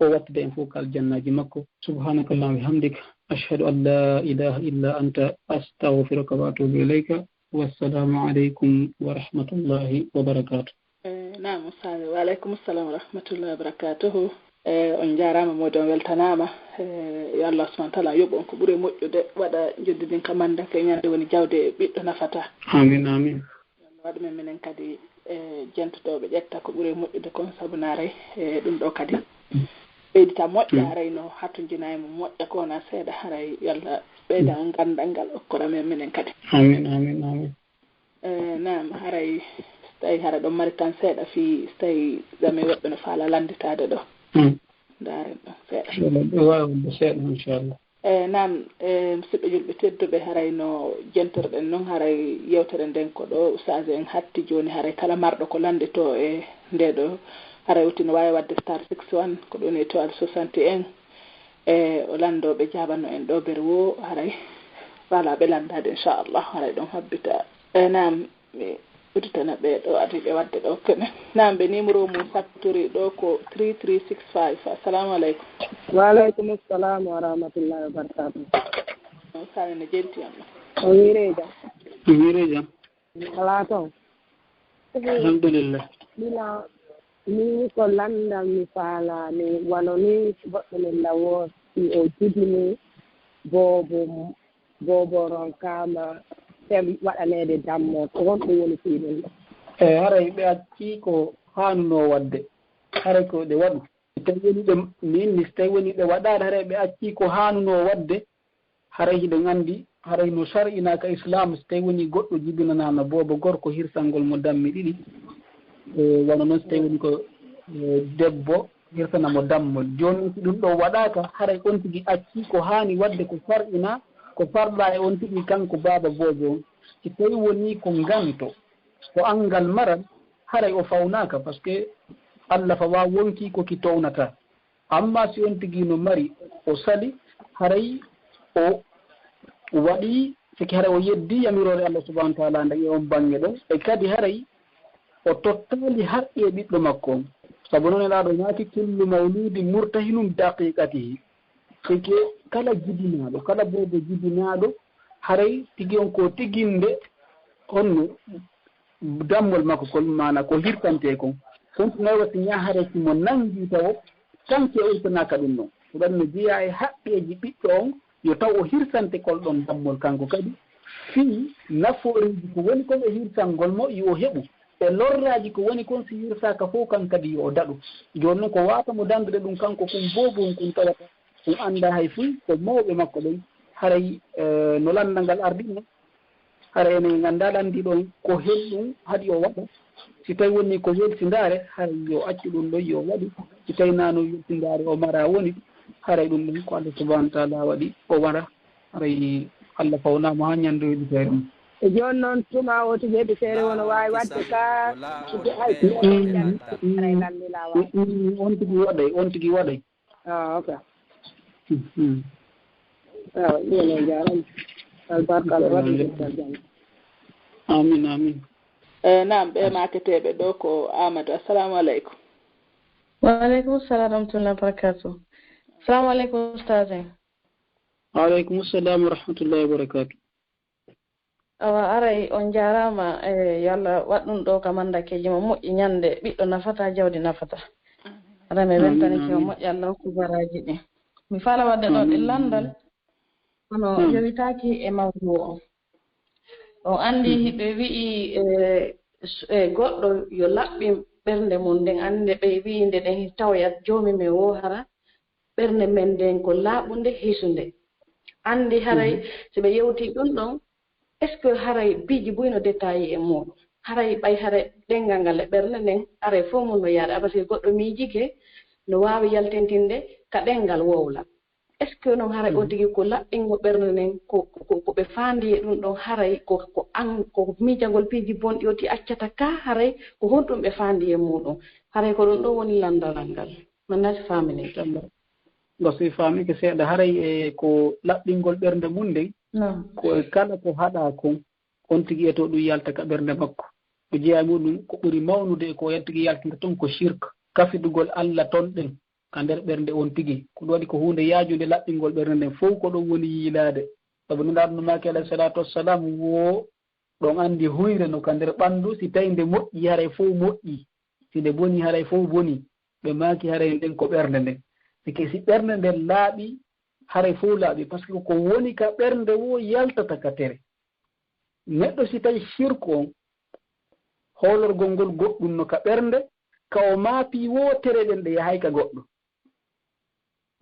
o wattida en fof ka aljannaaji makko. Subhanaka Allahumma wa bihamdik, ashhadu an la ilaha illa anta, astaghfiruka wa atubu ilayka. Wassalamu aleykum wa rahmatullahi wa barakatuh. Eh, naam, Ustaaz. Wa aleykum salam wa rahmatullahi wa barakatuhu. Eh, on njaaraama, moodi on weltanaama. Eh, yo Allah subhanahu wa taala yoɓu on ko ɓuri moƴƴude, waɗa njoddi ndin ka mannda, ke ñande woni jawde ɓiɗɗo nafata. Amin, amin. Yo Allah waɗu men minen kadi, eh, jentotooɓe ƴetta ko ɓuri moƴƴude kon, sabu naaray, eh, ɗum ɗo kadi ɓeydita moƴƴa, haray no hatonjina e mum moƴƴa ko wona seeɗa, haray yo Allah ɓeyda on ganndal ngal okkora men minen kadi. Amin, amin, amin. Eh, naam, haray so tawi hara ɗon mari tan seeɗa fii so tawi ɗame woɓɓe no faala lannditaade ɗo. Hmm. Ndaaren ɗon seeɗa. Seeɗa, ɗo waawi wonde seeɗa, inchallah. Eh, naam, eh, musidɓe julɓe tedduɓe, haray no jentorɗen non, haray yewtere nden ko ɗo Ustaaz en hatti jooni, haray kala marɗo ko lannditoo e nde ɗo, haray o tino waawi waɗde star six one, ko ɗon étoile soixante et un, e o lanndoo ɓe jaabanno en ɗo ber wo, haray faala ɓe lanndaade, inchallah, haray ɗon habbita. Eh, naam, mi udditana ɓe ɗo adiiɓe waɗde ɗo kene. Naam, ɓe numéro mum sattori ɗo ko three three six five. Assalamu aleykum. Wa aleykum salam wa rahmatullahi wa barakatuh. On sani no jenti on ɗo. O wiire jam. O wiire jam. Alaa toon. Alhamdulillah. Bila ni ko lanndal mi faalaani, wano ni goɗɗo min lawo si o jibini boobo, boobo ronkaama tem waɗaneede dammo, ko honɗum woni fii ɗum ɗo? E haray ɓe accii ko haanunoo waɗde, haray ko ɓe waɗu. Si tawi woni ɓe, min, si tawi woni ɓe waɗaade, haray ɓe accii ko haanunoo waɗde, haray hiɗen anndi, haray no sar'inaa ka Islaam, si tawi woni goɗɗo jibinanaama boobo gorko hirsangol mo dammi ɗiɗi, e wano noon si tawi woni ko, e, debbo hirsana mo dammol. Jooni si ɗum ɗo waɗaaka, haray on tigi accii ko haani waɗde ko sar'inaa, ko farɗaa e on tigi kanko baaba boobo on. Si tawi woni ko nganto, ko anngal maral, haray o fawnaaka, parce que Allah fawaa wonkii ko ki townataa. Amma si on tigi no mari, o sali, haray o waɗi, siki haray o yeddi yamiroore Allah subhanahu wa taala nde e on bannge ɗo, e kadi haray o tottaali haqqi e ɓiɗɗo makko on. Sabu non Nelaaɗo maaki, "Kullu mawludin murtahinun bi aqiqatihi." Siki kala jibinaaɗo, kala boobo jibinaaɗo, haray tigi on ko tiginde honno dammol makko kol, maana ko hirtantee kon. Kon tun noy wasi ñaahare si mo nangi tawo, kanke o irtanaaka ɗum ɗon. Ko ɗon no jeyaa e haqqeeji ɓiɗɗo on, yo taw o hirsante kol ɗon dammol kanko kadi. Fii nafooreeji ko woni kon e hirsangol mo, yo o heɓu. E lorraaji ko woni kon si hirsaaka fof kan kadi yo o daɗu. Jooni non ko waata mo dandude ɗum kanko kun boobo on kun tawata ɗum anndaa hay fuy ko mawɓe makko ɓen. Haray, eh, no lanndal ngal ardinno. Hara enen en anndaa lanndi ɗon ko hel ɗum haɗi o waɗa. Si tawi woni ko welsindaare, haray yo accu ɗum ɗon, yo waɗu. Si tawi naa no welsindaare o mara woni, haray ɗum ɗon ko Allah subhanahu wa taala waɗi o wara. Haray Allah fawnaama haa ñannde heɓi feere mum. E jooni noon, tuma o tigi heɓi feere, wono waawi waɗde ka, hay ko haray lanndi laawaani. Mm, on tigi waɗay, on tigi waɗay. Ah, ok. Mhm. Awa, ɗum en jaaraama. Albarka, Allah waɗi ɗum ko jam. Amin, amin. Eh, naam, ɓe maaketeeɓe ɗo ko Amadou. Assalamu aleykum. Wa aleykum salam wa rahmatullahi wa barakatuh. Assalamu aleykum, Ustaz en. Wa aleykum salam wa rahmatullahi wa barakatuh. Awa, aray on jaaraama, e, yo Allah waɗ ɗum ɗo ka manndakeeji mo moƴƴi, ñande ɓiɗɗo nafata, jawdi nafata. Aray mi weltanike on moƴƴi, Allah hokku baraaji ɗi. Mi faala waɗde ɗo ɗe lanndal, kono yowitaaki e mawdu o. On anndi hiɓe wi'i, e, s-, e, goɗɗo yo laɓɓin ɓernde mum nden, anndi nde ɓe wi'i nde ɗen tawoyat joomi men wo hara ɓernde men nden ko laaɓunde, hisunde. Anndi haray si ɓe yewtii ɗum ɗon, est-ce que haray piiji buy no détaillé e muuɗum? Haray ɓay haray ɗenngal ngal e ɓernde nden, haray fof mum no yaade. Aba si goɗɗo miijike, no waawi yaltintinde ka ɗenngal wowla. Est-ce que noon haray o tigi ko laɓɓingo ɓernde nden, ko, ko, ko ɓe faandi e ɗum ɗon, haray ko, ko an, ko miijagol piiji bonɗi o ti accata ka, haray ko honɗum ɓe faandi e muuɗum? Haray ko ɗum ɗon woni lanndalal ngal. Manda si faamini. Mbo si faamike seeɗa, haray e ko laɓɓingol ɓernde mum nden, ko e kala ko haɗa kon, on tigi eto ɗum yalta ka ɓernde makko. Ko jeyaa muɗum, ko ɓuri mawnude e ko on tigi yaltinta ton ko shirk, kafidugol Allah ton ɗen ka nder ɓernde on tigi. Ko ɗum waɗi ko huunde yaajunde laɓɓingol ɓernde nden fow, ko ɗum woni yiilaade. Sabu Nulaaɗo no maaki alayhi salaatu wassalaam wo ɗon anndi huyre no ka nder ɓanndu, si tawi nde moƴƴi, haray fow moƴƴi. Si nde boni, haray fow boni. Ɓe maaki, haray nden ko ɓernde nden. Sike si ɓernde nden laaɓi, haray fow laaɓi. Parce que ko woni ka ɓernde wo yaltata ka tere. Neɗɗo si tawi shirku on, hoolorgol ngol goɗɗum no ka ɓernde, ka o maapi wo tere ɗen ɗe yahay ka goɗɗo.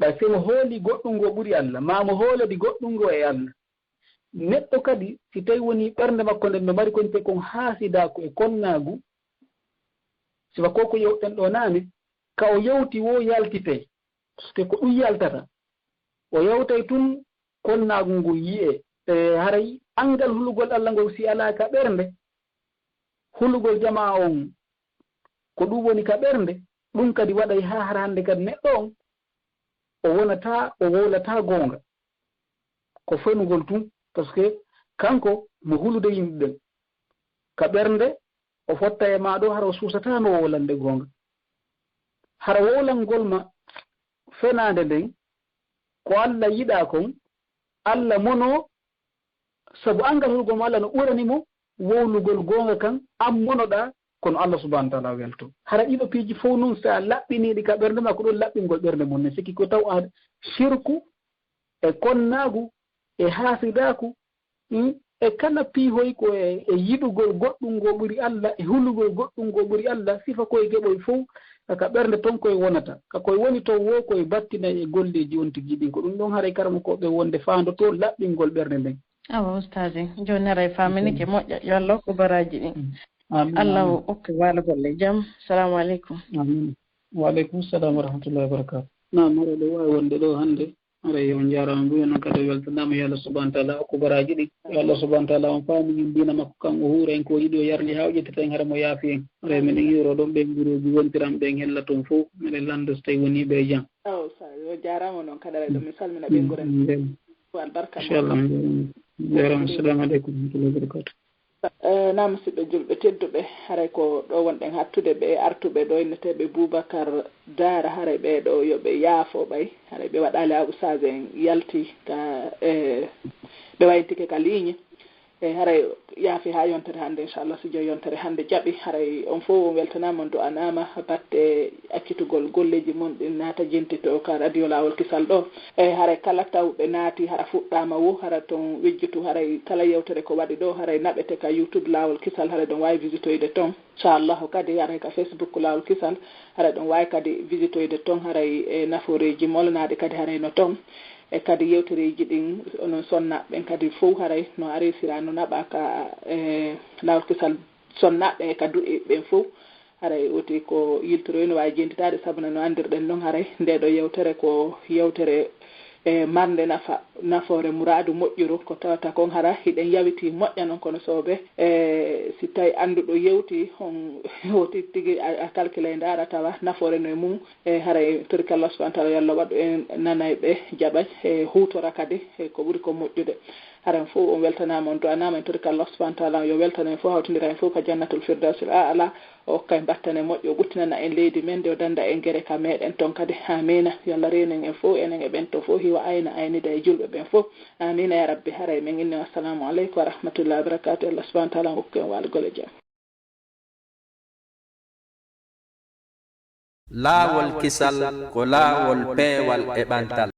Ɓay si mo hooli goɗɗum ngo ɓuri Allah, maa mo hoolodi goɗɗum ngo e Allah. Neɗɗo kadi, si tawi woni ɓernde makko nden no mari ko wiyetee kon haasidaaku e konnaagu, sifa ko ko yewten ɗo naane, ka o yewti wo yaltitay. Parce que ko ɗum yaltata. O yewtay tun konnaagu ngu yi'e. E haray anngal hulugol Allah ngol si alaa ka ɓernde, hulugol jamaa on, ko ɗum woni ka ɓernde, ɗum kadi waɗay haa hara hannde kadi neɗɗo on, o wonata, o wowlata goonga. Ko fenugol tun, parce que kanko mo hulude yimɓe ɓen. Ka ɓernde, o fotta e maa ɗo, hara o suusata no wowlande goonga. Hara wowlangol ma fenaande nden, ko Allah yiɗaa kon, Allah mono, sabu anngal hulugol mo Allah no ɓurani mo wowlugol goonga kan, an monoɗaa, kono Allah subhanahu wa taala welto. Hara ɗiɗo piiji fow nun, si a laɓɓinii ɗi ka ɓernde ma, ko ɗum laɓɓingol ɓernde mum ne. Sikki ko taw a shirku, e konnaagu, e haasidaaku, hmm? E kala piihoy ko e, e yiɗugol goɗɗum ngo ɓuri Allah, e hulugol goɗɗum ngo ɓuri Allah, sifa koye geɓoy fow, ka ɓernde ton koye wonata. Ka koye woni ton wo koye battinay e golleeji on tigi ɗin. Ko ɗum ɗon haray karamokooɓe wonde faandotoo laɓɓingol ɓernde nden. Awa, Ustaaz, jooni haray faaminike moƴƴa. Yo Allah hokku baraaji ɗin. Mm. Amin, Allah amin. Okku waalugol e jam. Salamu aleykum. Amin. Wa aleykum salam wa rahmatullahi wa barakatuh. Naam, haray ɗo waawi wonde ɗo hannde. Haray on njaaraama mbuya noon kadi weltanaama. Yo Allah subhanahu wa taala okku baraaji ɗin. Yo Allah subhanahu wa taala on faami en diina makko kan o huura en ko yiɗi o yarli haa o ƴettita en hara mo yaafi en. Haray meɗen hiwro ɗon ɓen gureeji wontiran ɓen hella toon fow. Meɗen lannda so tawi wonii ɓe e jam. Aw, sa, yo jaaraama noon kadi haray ɗum mi salmina ɓen gure. Mm, mm, mm. Albarka. Inchallah. Jaaraama. Assalamu aleykum wa rahmatullahi wa barakatuh. Eh, naam, musidɓe julɓe tedduɓe, haray ko ɗo wonɗen hattude ɓe artuɓe ɗo inneteeɓe Boubacar Dara, haray ɓee ɗo yo ɓe yaafo ɓay, haray ɓe waɗaali haa ustaas en yalti ka, eh, ɓe wayntike ka liiñe. E haray yaafi haa yontere hannde, inchallah, si Joom yontere hannde jaɓi, haray on fof on weltanaama, on du'anaama batte accitugol golleeji mon ɗin naata jentito ka radio Laawol Kisal ɗo. E haray kala tawɓe naati hara fuɗɗaama wo, hara ton wejjutu, haray kala yewtere ko waɗi ɗo, haray naɓete ka YouTube Laawol Kisal, haray ɗon waawi visitoyde ton. Inchallahu kadi haray ka Facebook Laawol Kisal, haray ɗon waawi kadi visitoyde ton, haray e nafooreeji molnaaɗi kadi haray no ton. E kadi yewtereeji ɗin, onon sonnaaɓe ɓen kadi fow haray no a reesira, no naɓaa ka e laawol kisal sonnaaɓe ɓen e ka duɗe ɓen fow. Haray woti ko yiltoroy no waawi jentitaade, sabu no anndirɗen non haray ndee ɗoo yewtere ko yewtere e marnde nafa, nafoore muraadu moƴƴuru, ko tawata kon hara hiɗen yawitii moƴƴa non, kono soobe e si tawi annduɗo yewti on woti tigi a, a calculay ndaara tawa nafoore no e mum. E haray torika Allah subhanahu wa taala, yo Allah waɗu en nanayɓe, jaɓay, e huutora kadi e ko ɓuri ko moƴƴude. Haray on fow on weltanaama, on du'anaama en torika Allah subhanahu wa taala, yo weltano en fow, hawtindira en fow ka jannatul firdawsil a'la, o okka en battane moƴƴe, o ɓuttinana en leydi men, nde o danda en gere ka meɗen ton kadi. Amiina. Yo Allah reenu en en fow, enen e ɓen ton fow, hiwa ayna aynida e julɓe ɓen fow. Amiina ya rabbi. Haray men inni, assalamu aleykum wa rahmatullahi wa barakatuh. Allah subhanahu wa taala hokku en waalugol e jam. Laawol kisal ko laawol peewal e ɓantal.